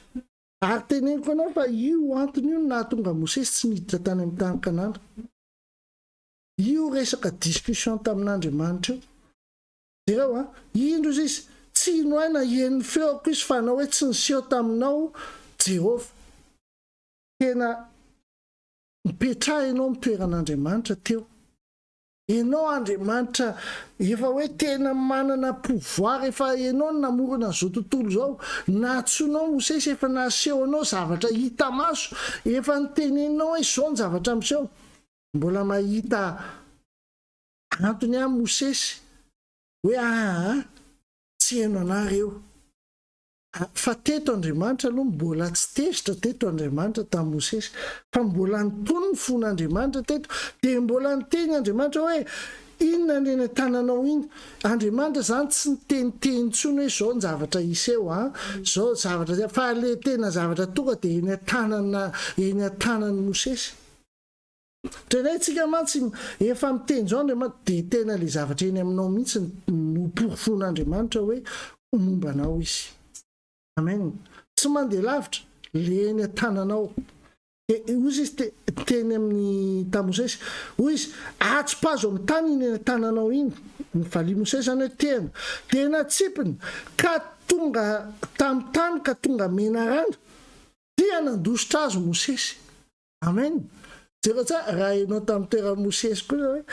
Ary teneniko anao fa io antony io no nahatonga Mosesy tsy niditra tany amin'ny tany Kanana. Io resaka discussion tamin'Andriamanitra io. Jereo an, indro izy, tsy hino ahy na hihaino ny feoko izy fa hanao hoe tsy niseho taminao Jehovah. Tena mipetraha ianao amin'ny toeran'Andriamanitra teo. Enao Andriamanitra efa hoe tena manana pouvoir efa enao no namorona an'izao tontolo izao, nantsoinao Mosesy efa naseho anao zavatra hita maso, efa niteneninao hoe izao ny zavatra miseho, mbola mahita antony ihany Mosesy hoe aa tsy heno anah reo. Fa teto Andriamanitra aloha mbola tsy tezitra teto Andriamanitra tamin'i Mosesy, fa mbola nitony ny fon'Andriamanitra teto, dia mbola niteny Andriamanitra hoe, Inona ny eny an-tananao iny? Andriamanitra izany tsy niteniteny intsony hoe izao ny zavatra hiseho an, izao zavatra, fa ilay tena zavatra tonga dia eny an-tanana, eny an-tanan'i Mosesy. Indraindray tsika mantsy efa miteny izao Andriamanitra dia tena ilay zavatra eny aminao mihitsy no porofoin'Andriamanitra hoe momba anao Izy. Amen. Tsy mandeha lavitra, le eny an-tananao. Dia hoy izy teny amin'ny tamin'i Mosesy, hoy izy, atsipazo amin'ny tany iny eny an-tananao iny. Nivalian'i Mosesy izany hoe tehina. Dia natsipiny ka tonga tamin'ny tany ka tonga menarana. Dia nandositra azy Mosesy. Amen. Jereo tsara, raha ianao tamin'ny toeran'i Mosesy kosa hoe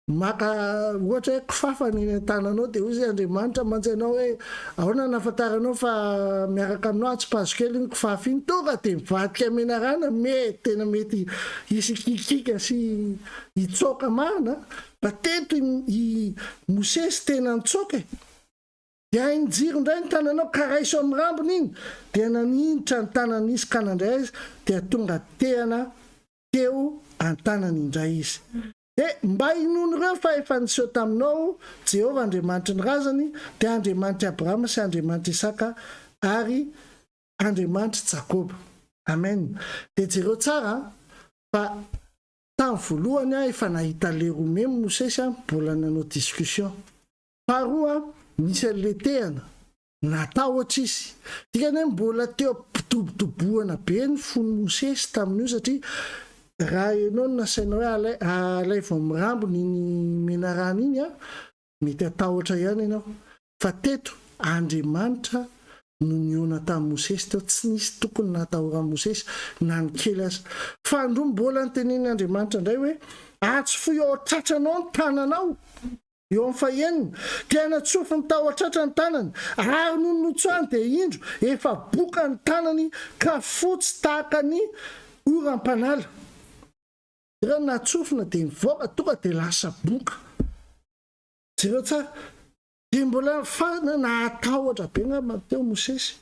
maka ohatra hoe kifafa ny eny an-tananao dia hoy izy Andriamanitra mantsy anao hoe ahoana no ahafantaranao fa miaraka aminao atsipazo kely iny kifafa iny, tonga dia mivadika menarana, mety tena mety hisy hikikika sy hitsoaka marina fa teto i Mosesy tena nitsoaka e. Dia hain-jiro indray ny tananao ka raiso amin'ny rambony iny, dia naninitra ny tanany izy ka nandray azy, dia tonga tehana teo an-tanany indray izy. Dia mba hinoan'ireo fa efa niseho taminao Jehovah Andriamanitry ny razany, dia Andriamanitr'i Abrahama sy Andriamanitr'i Isaka ary Andriamanitr'i Jakoba. Amen. Dia jereo tsara fa tamin'ny voalohany efa nahita leromemy Mosesy mbola nanao discussion. Faharoa, nisy an'ilay tehana. Natahotra izy. Dikany hoe mbola teo am-pidobodobohana be ny fon'i Mosesy tamin'io satria raha ianao no nasaina hoe alaivo amin'ny rambony iny menarana iny, mety hatahotra ihany ianao. Fa teto, Andriamanitra no nihaona tamin'i Mosesy teo. Tsy nisy tokony nahatahoran'i Mosesy na ny kely aza. Fahandroa, mbola notenenin'Andriamanitra indray hoe, Atsofohy ao an-tratranao ny tananao. Eo amin'ny fahenina, dia natsofiny tao an-tratra ny tanany, ary nony notsoahiny dia indro, efa boka ny tanany ka fotsy tahaka ny oram-panala. Jereo, natsofina dia nivoaka, tonga dia lasa boka. Jereo tsara. Dia mbola fa nahatahotra be angamba teo Mosesy.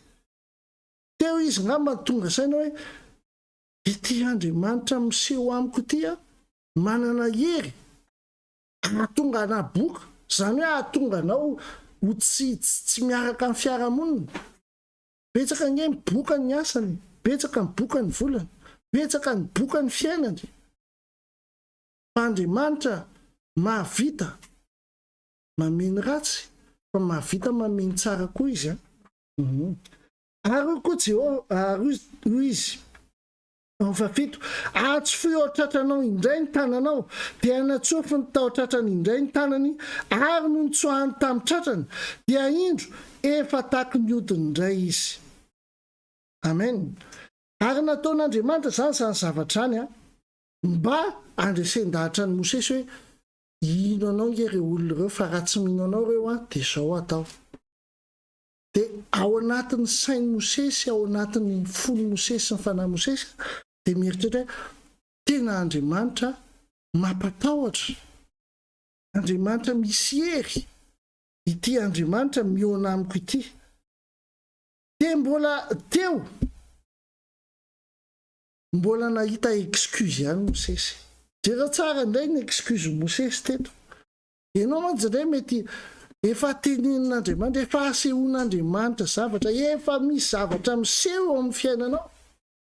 Teo izy angamba tonga saina hoe, ity Andriamanitra miseho amiko ity an, manana hery. Hahatonga anà boka, izany hoe hahatonga anao ho tsy tsy miaraka amin'ny fiarahamonina. Betsaka ange ny boka ny asany e, betsaka ny boka ny volany, betsaka ny boka ny fiainany. Fa Andriamanitra mahavita mamehy ny ratsy, fa mahavita mamehy ny tsara koa Izy an. Ary hoy koa Jehovah, ary hoy Izy, Fahafito, Atsofohy eo an-tratranao indray ny tananao. Dia natsofiny tao an-tratrany indray ny tanany, ary nony notsoahany tamin'ny tratrany, dia indro, efa tahaky ny hodiny indray izy. Amen. Ary nataon'Andriamanitra izany izany zavatra izany, mba handresen-dahatra an'i Mosesy hoe, Hino anao ange ireo olona ireo, fa raha tsy mino anao ireo, dia izao hatao. Dia ao anatin'ny sain'i Mosesy, ao anatin'ny fon'i Mosesy sy ny fanahin'i Mosesy, dia mieritreritra hoe, tena Andriamanitra mampatahotra, Andriamanitra misy hery, ity Andriamanitra mihaona amiko ity. Dia mbola teo, mbola nahita excuse ihany Mosesy. Jereo tsara indray ny excuse-n'i Mosesy teto. Ianao mantsy indray mety efa tenenin'Andriamanitra, efa asehon'Andriamanitra zavatra, efa misy zavatra miseho eo amin'ny fiainanao,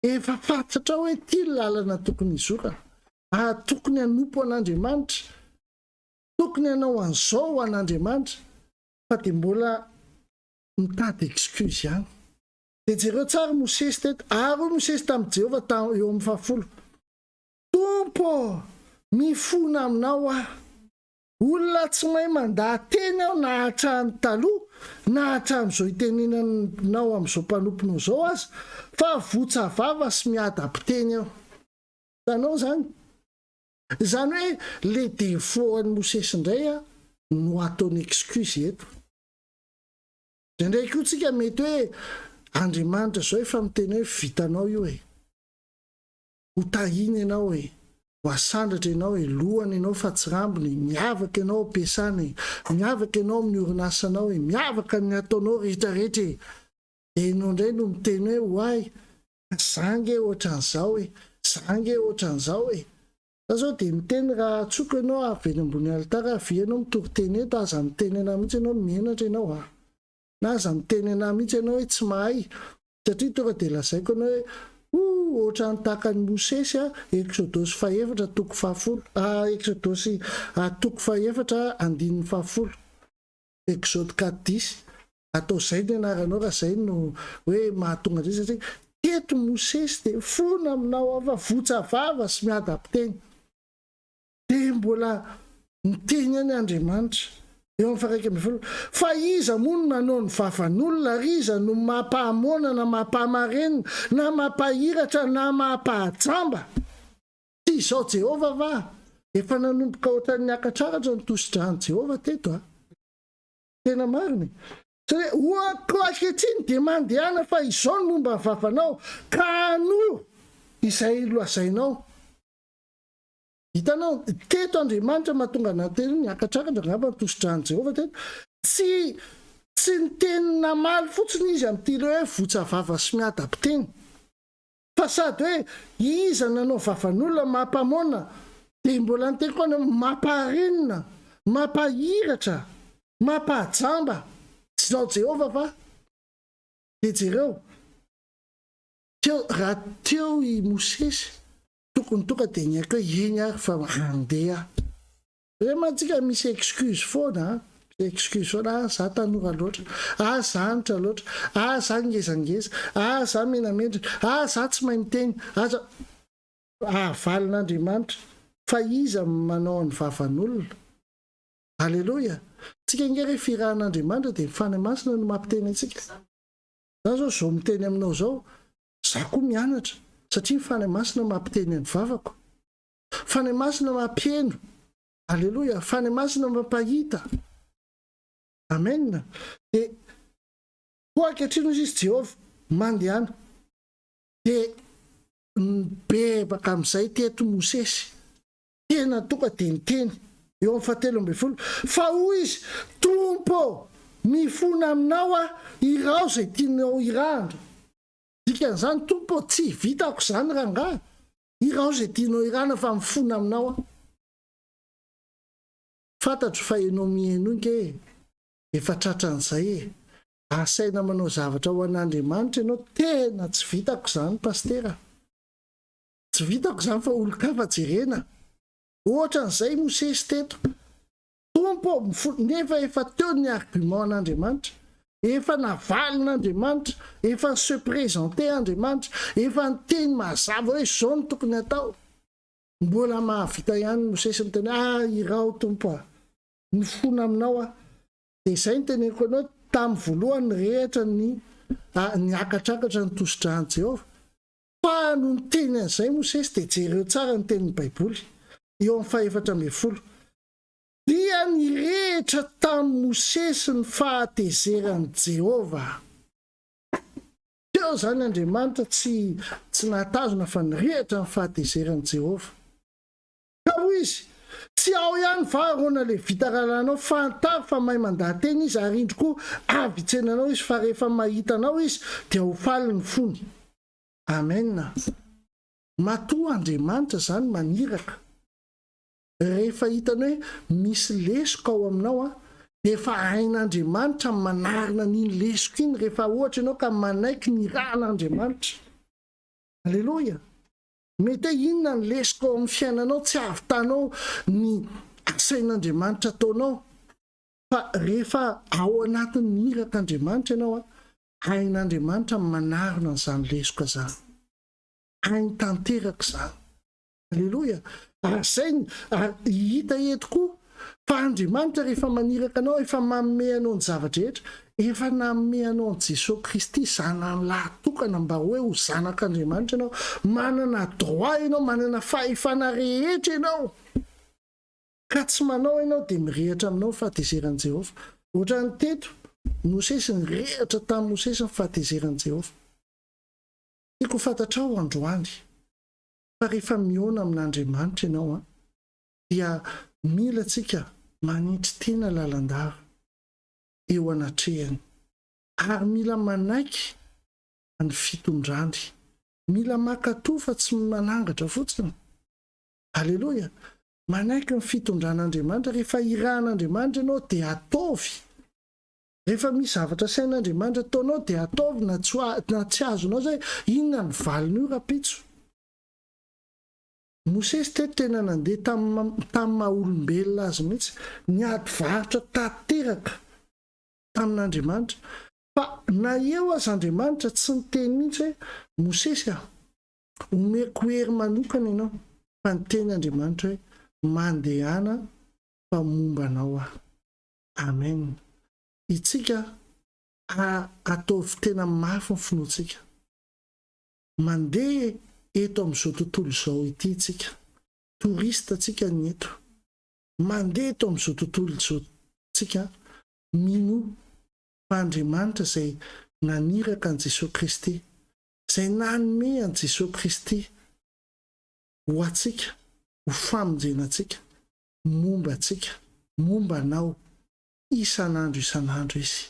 efa fantatrao hoe ity ny lalana tokony hizorana, ary tokony hanompo an'Andriamanitra, tokony hanao an'izao ho an'Andriamanitra, fa dia mbola mitady excuse ihany. Dia jereo tsara Mosesy teto, ary hoy Mosesy tamin'i Jehovah eo amin'ny fahafolo, Tompo ô, mifona aminao aho. Olona tsy mahay mandaha-teny aho na hatrany taloha na hatramin'izao itenenanao amin'izao mpanomponao izao aza, fa votsa vava sy miadam-piteny aho. Hitanao izany? Izany hoe le défaut an'i Mosesy indray no ataony excuse eto. Indraindray koa tsika mety hoe Andriamanitra izao efa miteny hoe vitanao io e. Ho tahiana ianao e, ho asandratra ianao e, lohana ianao fa tsy rambony e, miavaka ianao ao am-piasana e, miavaka ianao amin'ny orinasanao e, miavaka ny ataonao rehetra rehetra e, dia ianao indray no miteny hoe oay, ka za ange ohatran'izao e, za ange ohatran'izao e. Za zao dia miteny raha antsoiko ianao avy eny ambony alitara, avia ianao mitory teny eto, aza miteny anah mihitsy ianao, menatra ianao a. Na aza miteny anah mihitsy ianao hoe tsy mahay, satria tonga dia lazaiko anao hoe ouh! ohatran'ny tahaka an'i Mosesy a, Eksodosy fahefatra toko fahafolo, Eksodosy toko fahefatra andininy fahafolo, Exode 4 dix, atao zay ny anaranao raha zay no hoe mahatonga an'izay satria teto Mosesy dia fona aminao aho fa votsa vava sy miadam-piteny. Dia mbola niteny ihany Andriamanitra, eo amin'ny faha-11, Fa iza moa no nanao ny vavan'olona, ary iza no mampahamoana na mampahamarenina, na mampahiratra na mampahajamba? Tsy izao Jehovah va? Efa nanomboka hoatran'ny niakatraratra ny tosidran'i Jehovah teto a! Tena marina e! Satria, Koa ankehitriny dia mandehana fa izao ny momba ny vavanao, ka hanoa izay lazainao. Hitanao, teto Andriamanitra mahatonga anah teny niakatrakatra angamba ny tosidran'i Jehovah teto. Tsy tsy niteny namaly fotsiny izy amin'ity ilay hoe votsa vava sy miadam-piteny. Fa sady hoe iza nanao vavan'olona mampamoana dia mbola niteny koa ny mampaharenina, mampahiratra, mampahajamba. Tsy izao Jehovah va? Dia jereo, teo, raha teo i Mosesy, Tokony tonga dia niaiky hoe eny ary fa handeha aho. Vraiment tsika misy excuse foana an, misy excuse foana, ah za tanora loatra, ah za anitra loatra, ah za ngezangeza, ah za menamendrika, ah za tsy mahay miteny, ah za. Ahavalon'Andriamanitra fa iza no manao ny vavan'olona? Aleloia! Tsika ange re firahan'Andriamanitra dia ny Fanahy Masina no mampiteny antsika. Za zao zao miteny aminao zao, Za koa mianatra satria ny Fanahy Masina mampiteny ny vavako. Fanahy Masina mampiheno. Aleloia. Fanahy Masina mampahita. Amen. Dia koa ankehitriny hoy izy Jehovah, mandehana. Dia nibebaka amin'izay teto Mosesy. Tena tonga dia niteny. Eo amin'ny fahatelo ambin'ny folo. Fa hoy izy, Tompo ô, mifona aminao aho, iraho izay tianao hirahana. Dikan'izany Tompo ô, tsy vitako izany rangahy, iraho izay tianao hirahana fa mifona aminao aho. Fantatro fa ianao mihaino ange e, efa tratran'izay e, asaina manao zavatra ho an'Andriamanitra ianao, tena tsy vitako izany Pasitera a. Tsy vitako izany fa olon-kafa jerena. Ohatran'izay Mosesy teto. Tompo ô, mifona, nefa efa teo ny argument an'Andriamanitra. Efa navalin'Andriamanitra, efa ni-se présenter Andriamanitra, efa niteny mazava hoe izao no tokony hatao. Mbola mahavita ihany Mosesy miteny hoe, ah, iraho Tompo a, mifona aminao aho. Dia izay no teneniko anao, tamin'ny voalohany nirehitra ny, niakatrakatra ny tosi-dran'i Jehovah. Fa no niteny an'izay Mosesy dia jereo tsara ny tenin'ny Baiboly, eo amin'ny faha-14. Dia nirehitra tamin'i Mosesy ny fahatezeran'i Jehovah. Teo izany Andriamanitra tsy tsy nahatazona fa nirehitra ny fahatezeran'i Jehovah. Ka hoy izy, Tsy ao ihany va Arona Levita rahalahinao? Fantaro fa mahay mandaha-teny izy, ary indro koa avy hitsena anao izy, fa rehefa mahita anao izy, dia ho faly ny fony. Amen. Matoa Andriamanitra izany maniraka, rehefa hitany hoe misy lesoka ao aminao, dia efa hain'Andriamanitra ny manarina an'iny lesoka iny, rehefa ohatra ianao ka manaiky ny irahan'Andriamanitra. Aleloia. Mety hoe inona ny lesoka ao amin'ny fiainanao tsy ahavitanao ny asain'Andriamanitra ataonao, fa rehefa ao anatin'ny irak'Andriamanitra ianao, hain'Andriamanitra ny manarona an'izany lesoka izany. Hainy tanteraka izany. Aleloia! Ary izay ny, ary hita eto koa fa Andriamanitra rehefa maniraka anao, efa manome anao ny zava-drehetra, efa nanome anao an'i Jesoa Kristy Zanany lahy tokana mba hoe ho zanak'Andriamanitra ianao, manana droit ianao, manana fahefana rehetra ianao, ka tsy manao ianao dia mirehitra aminao ny fahatezeran'i Jehovah. Ohatran'ny teto, Mosesy nirehitra tamin'i Mosesy ny fahatezeran'i Jehovah. Tiako ho fantatrao androany fa rehefa mihaona amin'Andriamanitra ianao an, dia mila tsika manetry tena lalandava eo anatrehany ary mila manaiky ny fitondrany, mila mankatò fa tsy manangatra fotsiny. Aleloia! Manaiky ny fitondran'Andriamanitra, rehefa irahan'Andriamanitra ianao dia ataovy. Rehefa misy zavatra asain'Andriamanitra ataonao dia ataovy na tsy na tsy azonao zay inona ny valin'io rahampitso. Mosesy teto tena nandeha tamin'ny tamin'ny maha olombelona azy mihitsy, niady varotra tanteraka tamin'Andriamanitra. Fa na eo aza Andriamanitra tsy niteny mihitsy hoe Mosesy a, omeko hery manokana ianao, fa niteny Andriamanitra hoe mandehana fa momba anao aho. Amen. Itsika a ataovy tena mafy ny finoantsika. Mandeha eto amin'izao tontolo izao ity tsika. Touriste tsika ny eto. Mandeha eto amin'izao tontolo izao tsika minoa fa Andriamanitra izay naniraka an'i Jesoa Kristy, izay nanome an'i Jesoa Kristy ho antsika, ho famonjena antsika, momba antsika, momba anao isan'andro isan'andro Izy.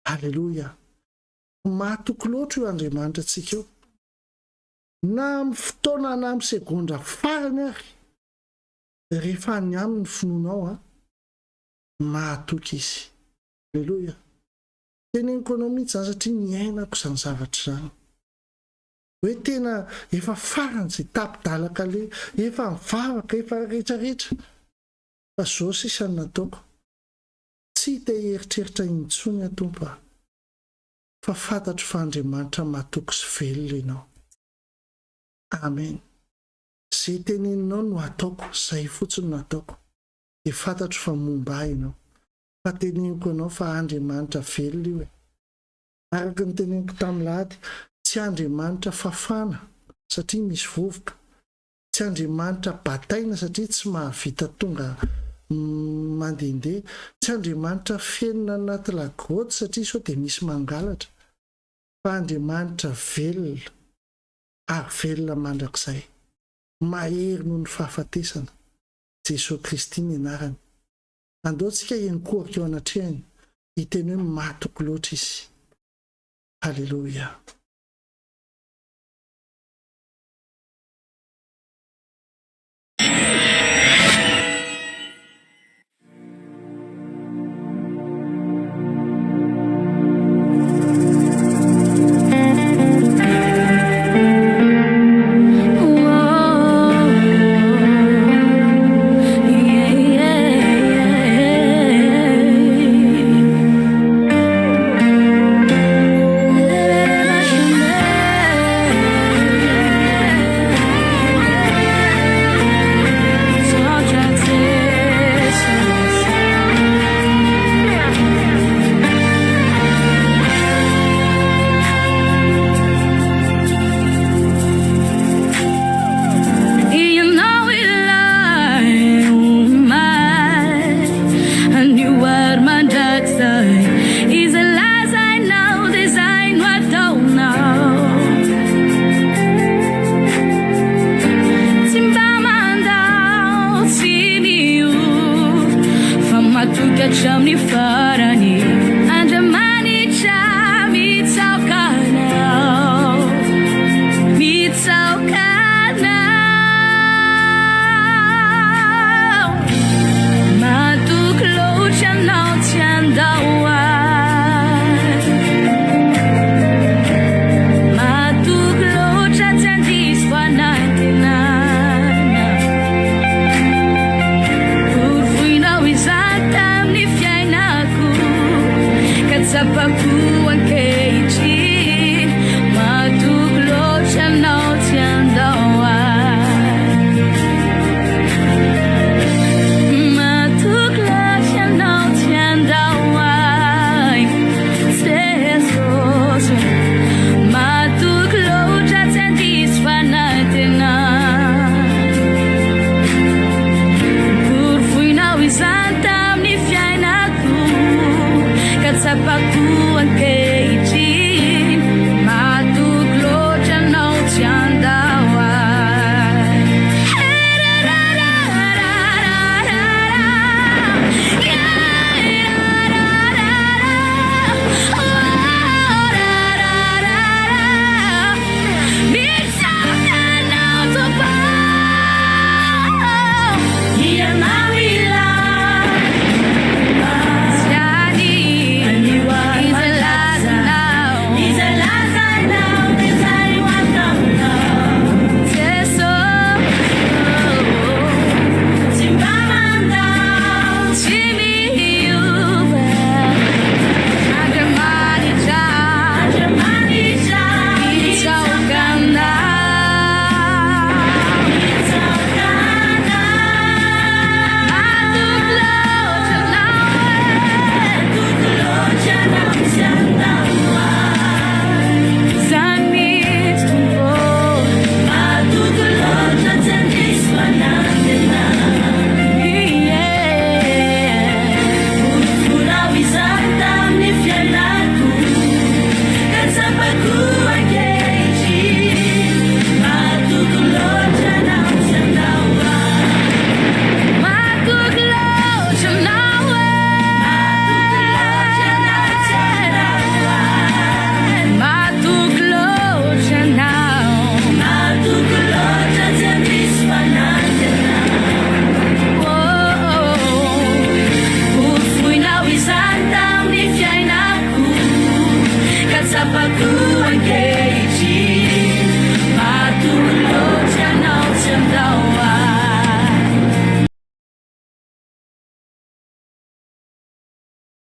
Aleloia! Mahatoky loatra io Andriamanitra antsika io. Na amin'ny fotoana na amin'ny segondra farany ary, rehefa any Aminy ny finoanao an, mahatoky Izy. Aleloia! Teneniko anao mihitsy izany satria niainako izany zavatra izany. Hoe tena efa farany izay tapi-dalaka aleha, efa nivavaka, efa retraretra, fa zao sisa no nataoko. Tsy te hieritreritra intsony aho Tompo a, fa fantatro fa Andriamanitra matoky sy velona Ianao. Amen. Ze teneninao no ataoko, zay fotsiny no ataoko. Dia fantatro fa momba ahy Ianao. Fa teneniko anao fa Andriamanitra velona io e. Araka ny teneniko tamin'ny lahady, tsy Andriamanitra fafana satria misy vovoka, tsy Andriamanitra bataina satria tsy mahavita tonga mandehandeha, tsy Andriamanitra fenina anaty la grotte satria sao dia misy mangalatra, fa Andriamanitra velona ary velona mandrakizay, mahery noho ny fahafatesana, Jesoa Kristy ny anarany. Andao tsika hiankohoka eo anatrehany hiteny hoe matoky loatra izy. Haleloia.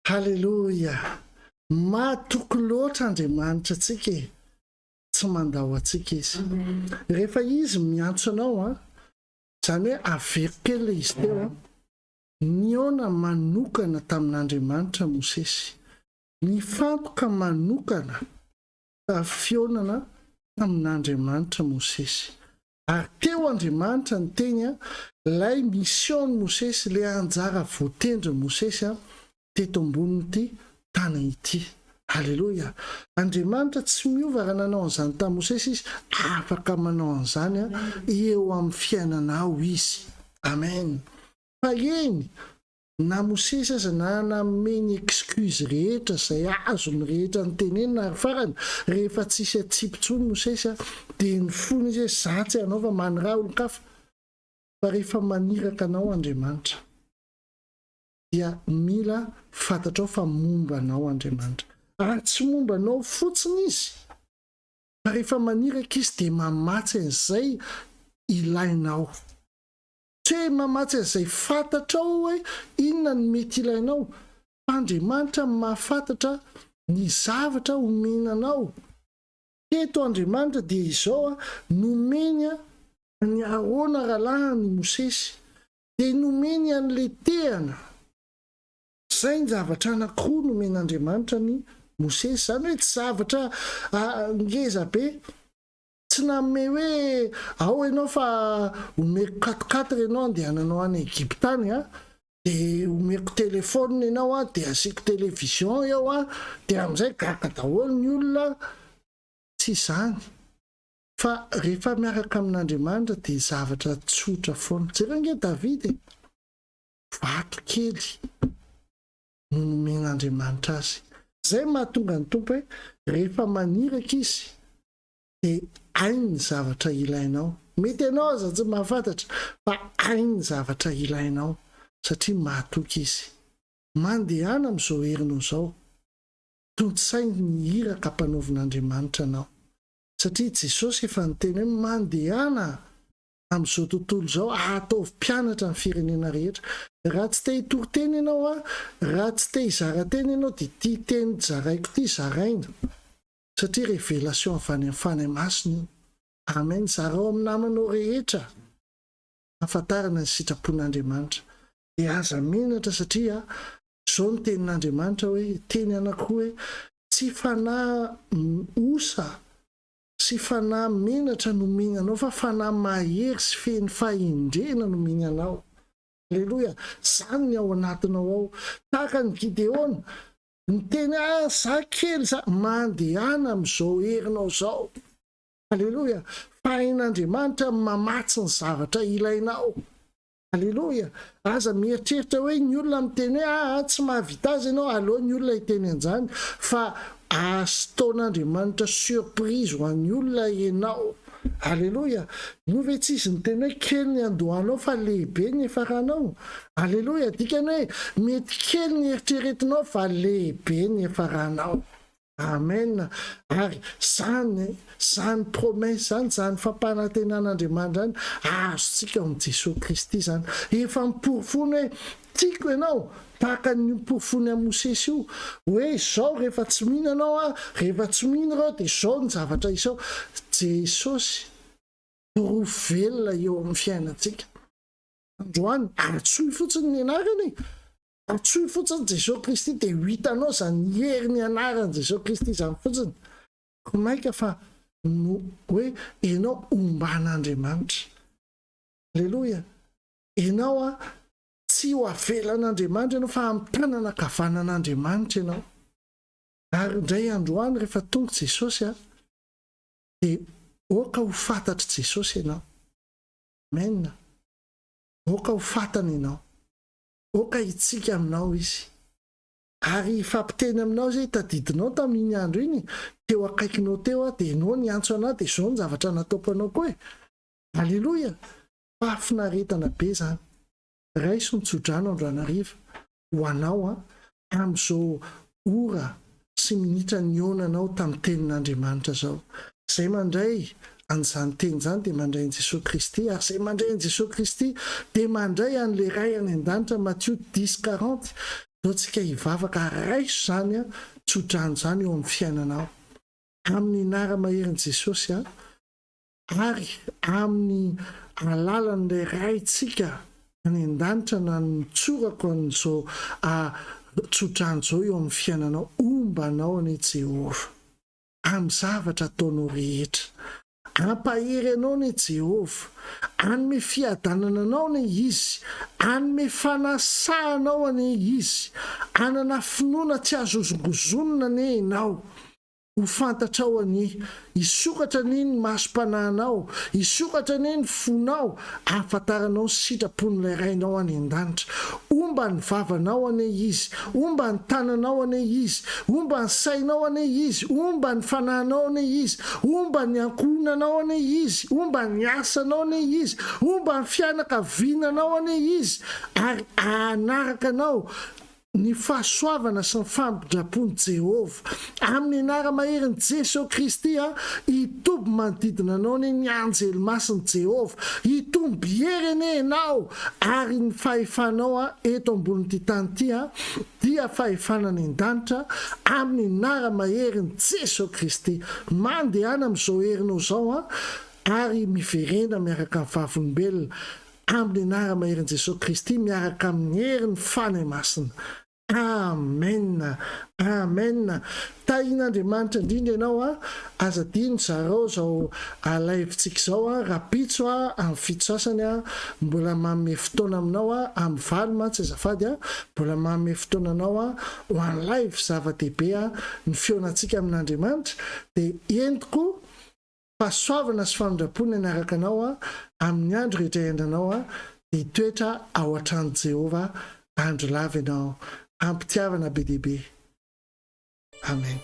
Haleloia! Matoky loatra Andriamanitra antsika e! Tsy mandao antsika Izy. Rehefa Izy miantso anao an, izany hoe averiko kely ilay izy teo an, nihaona manokana tamin'Andriamanitra Mosesy. Nifantoka manokana tamin'ny fihaonana tamin'Andriamanitra Mosesy. Ary teo Andriamanitra niteny an, ilay mission-n'i Mosesy, ilay anjara voatendrin'i Mosesy an, teto ambonin'ity tany ity. Aleloia! Andriamanitra tsy miova raha nanao an'izany tamin'i Mosesy Izy, afaka manao an'izany an, eo amin'ny fiainanao Izy. Amen! Fa eny, Na Mosesy aza na nanome ny excuse rehetra izay azony rehetra notenenina ary farany rehefa tsisy atsipy intsony Mosesy dia nifona izy hoe za tsy hanao fa maniraha olon-kafa fa rehefa maniraka anao Andriamanitra dia mila fantatrao fa momba anao Andriamanitra ary tsy momba anao fotsiny izy fa rehefa maniraka izy dia mamatsy an'izay ilainao. Tsy hoe mamatsy an'izay fantatrao hoe inona no mety ilainao, fa Andriamanitra no mahafantatra ny zavatra omena anao. Teto Andriamanitra dia izao, nomeny an'i Arona rahalahiny i Mosesy, dia nomeny an'ilay tehana. Izay ny zavatra anankiroa nomen'Andriamanitra an'i Mosesy. Izany hoe tsy zavatra ngeza be. Tsy nanome hoe ao ianao fa omeko quatre quatre ianao andehananao any Egypta any an, dia omeko téléphone ianao an, dia asiako télévision eo an, dia amin'izay gaga daholo ny olona. Tsy izany. Fa rehefa miaraka amin'Andriamanitra dia zavatra tsotra foana. Jereo ange Davida e! Vato kely no nomen'Andriamanitra azy. Izay no mahatonga ny Tompo hoe rehefa maniraka Izy dia hainy ny zavatra ilainao. Mety ianao aza tsy mahafantatra fa hainy ny zavatra ilainao satria mahatoky Izy. Mandehana amin'izao herinao izao. Tontosainy ny iraka ampanaovin'Andriamanitra anao. Satria Jesosy efa niteny hoe mandehana amin'izao tontolo izao ataovy mpianatra ny firenena rehetra. Raha tsy te hitory teny ianao, raha tsy te hizara teny ianao dia ity teny zaraiko ity zaraina. Satria révélation avy any amin'ny Fanahy Masina io. Amen. Zarao amin'ny namanao rehetra hahafantarana ny sitrapon'Andriamanitra. Dia aza menatra satria izao ny tenin'Andriamanitra hoe, teny anankiroa hoe, tsy fanahy osa sy fanahy menatra no omeny anao fa fanahy mahery sy feno fahendrena no omeny anao. Aleloia. Izany ny ao anatinao ao. Tahaka an'i Gideona, Niteny ah za kely za, mandehana amin'izao herinao izao. Aleloia! Fa hain'Andriamanitra ny mamatsy ny zavatra ilainao. Aleloia! Aza mieritreritra hoe ny olona miteny hoe aa tsy mahavita azy ianao, aleo ny olona hiteny an'izany fa astaon'Andriamanitra surprise ho an'ny olona ianao. Aleloia! Moa ve tsy izy niteny hoe kely ny andohanao fa lehibe ny hiafaranao? Aleloia! Dikany hoe mety kely ny eritreretinao fa lehibe ny hiafaranao. Amen! Ary zany, zany promesse zany, zany fampanantenan'Andriamanitra zany, azontsika ao amin'i Jesoa Kristy zany. Efa noporofoiny hoe Tiako ianao, tahaka ny noporofoiny an'i Mosesy io, hoe izao rehefa tsy mino ianao aho, rehefa tsy mino ireo dia izao ny zavatra hiseho. Jesosy, porofo velona eo amin'ny fiainantsika. Androany, antsoy fotsiny ny anarany e! Antsoy fotsiny Jesosy Kristy dia ho hitanao izany herin'ny anaran'i Jesosy Kristy izany fotsiny. Ko maika fa no hoe ianao omban'Andriamanitra. Aleloia! Ianao an, tsy ho avelan'Andriamanitra ianao fa amin'ny tanana ankavanan'Andriamanitra ianao. Ary indray androany rehefa tonga Jesosy an, dia aoka ho fantatr'i Jesosy ianao. Amen. Aoka ho fantany ianao. Aoka hitsika aminao Izy. Ary hifampiteny aminao Izy hoe tadidinao tamin'iny andro iny, teo akaikinao teo aho, dia ianao niantso an'ahy, dia izao ny zavatra nataoko anao koa e. Aleloia. Fahafinaretana be zany. Raiso ny tsodrano androany hariva ho anao an, amin'izao ora sy minitra nihaonanao tamin'ny tenin'Andriamanitra izao. Izay mandray an'izany teny izany dia mandray an'i Jesoa Kristy, ary izay mandray an'i Jesoa Kristy dia mandray an'ilay Ray any an-danitra, Matio dix quarante. Ndao tsika hivavaka raiso izany tsodrano izany eo amin'ny fiainanao. Amin'ny anara-maherin'i Jesosy a, ary amin'ny alalan'ilay Raintsika any an-danitra nanotsorako an'izao tsodrano izao eo amin'ny fiainanao, homba anao anie Jehovah amin'ny zavatra ataonao rehetra. Hampahery anao anie Jehovah, hanome fiadanana anao anie Izy, hanome fanasaha anao anie Izy, hanana finoana tsy azo hozongozonina anie ianao. Ho fantatrao anie, hisokatra anie ny masom-panahinao, hisokatra anie ny fonao, hahafantaranao ny sitrapon'ilay Rainao any an-danitra. Homba ny vavanao anie Izy, homba ny tananao anie Izy, homba ny sainao anie Izy, homba ny fanahinao anie Izy, homba ny ankohonanao anie Izy, homba ny asanao anie Izy, homba ny fianakaviananao anie Izy, ary hanaraka anao Ny fahasoavana sy ny famindram-pon'i Jehovah. Amin'ny anara-maherin'i Jesoa Kristy, hitoby manodidina anao anie ny anjely masin'i Jehovah. Hitombo hery anie ianao, ary ny fahefanao eto ambonin'ity tany ity dia fahefana any an-danitra, amin'ny anara-maherin'i Jesoa Kristy. Mandehana amin'izao herinao izao, ary miverena miaraka amin'ny vavolombelona. Amin'ny anara-maherin'i Jesoa Kristy miaraka amin'ny herin'ny Fanahy Masina. Amen! Amen! Tahian'Andriamanitra indrindra ianao a! Aza adino zarao izao live-tsika izao a! Rahampitso a, amin'ny fito sasany a, mbola manome fotoana aminao a, amin'ny valo mantsy azafady a, mbola manome fotoana anao a, ho an'ny live zava-dehibe a, ny fihaonantsika amin'Andriamanitra, dia entiko Fahasoavana sy famindram-po ny hanaraka anao amin'ny andro rehetra iainanao dia hitoetra ao an-tranon'i Jehovah andro lava ianao. Am-pitiavana be dia be. Amen.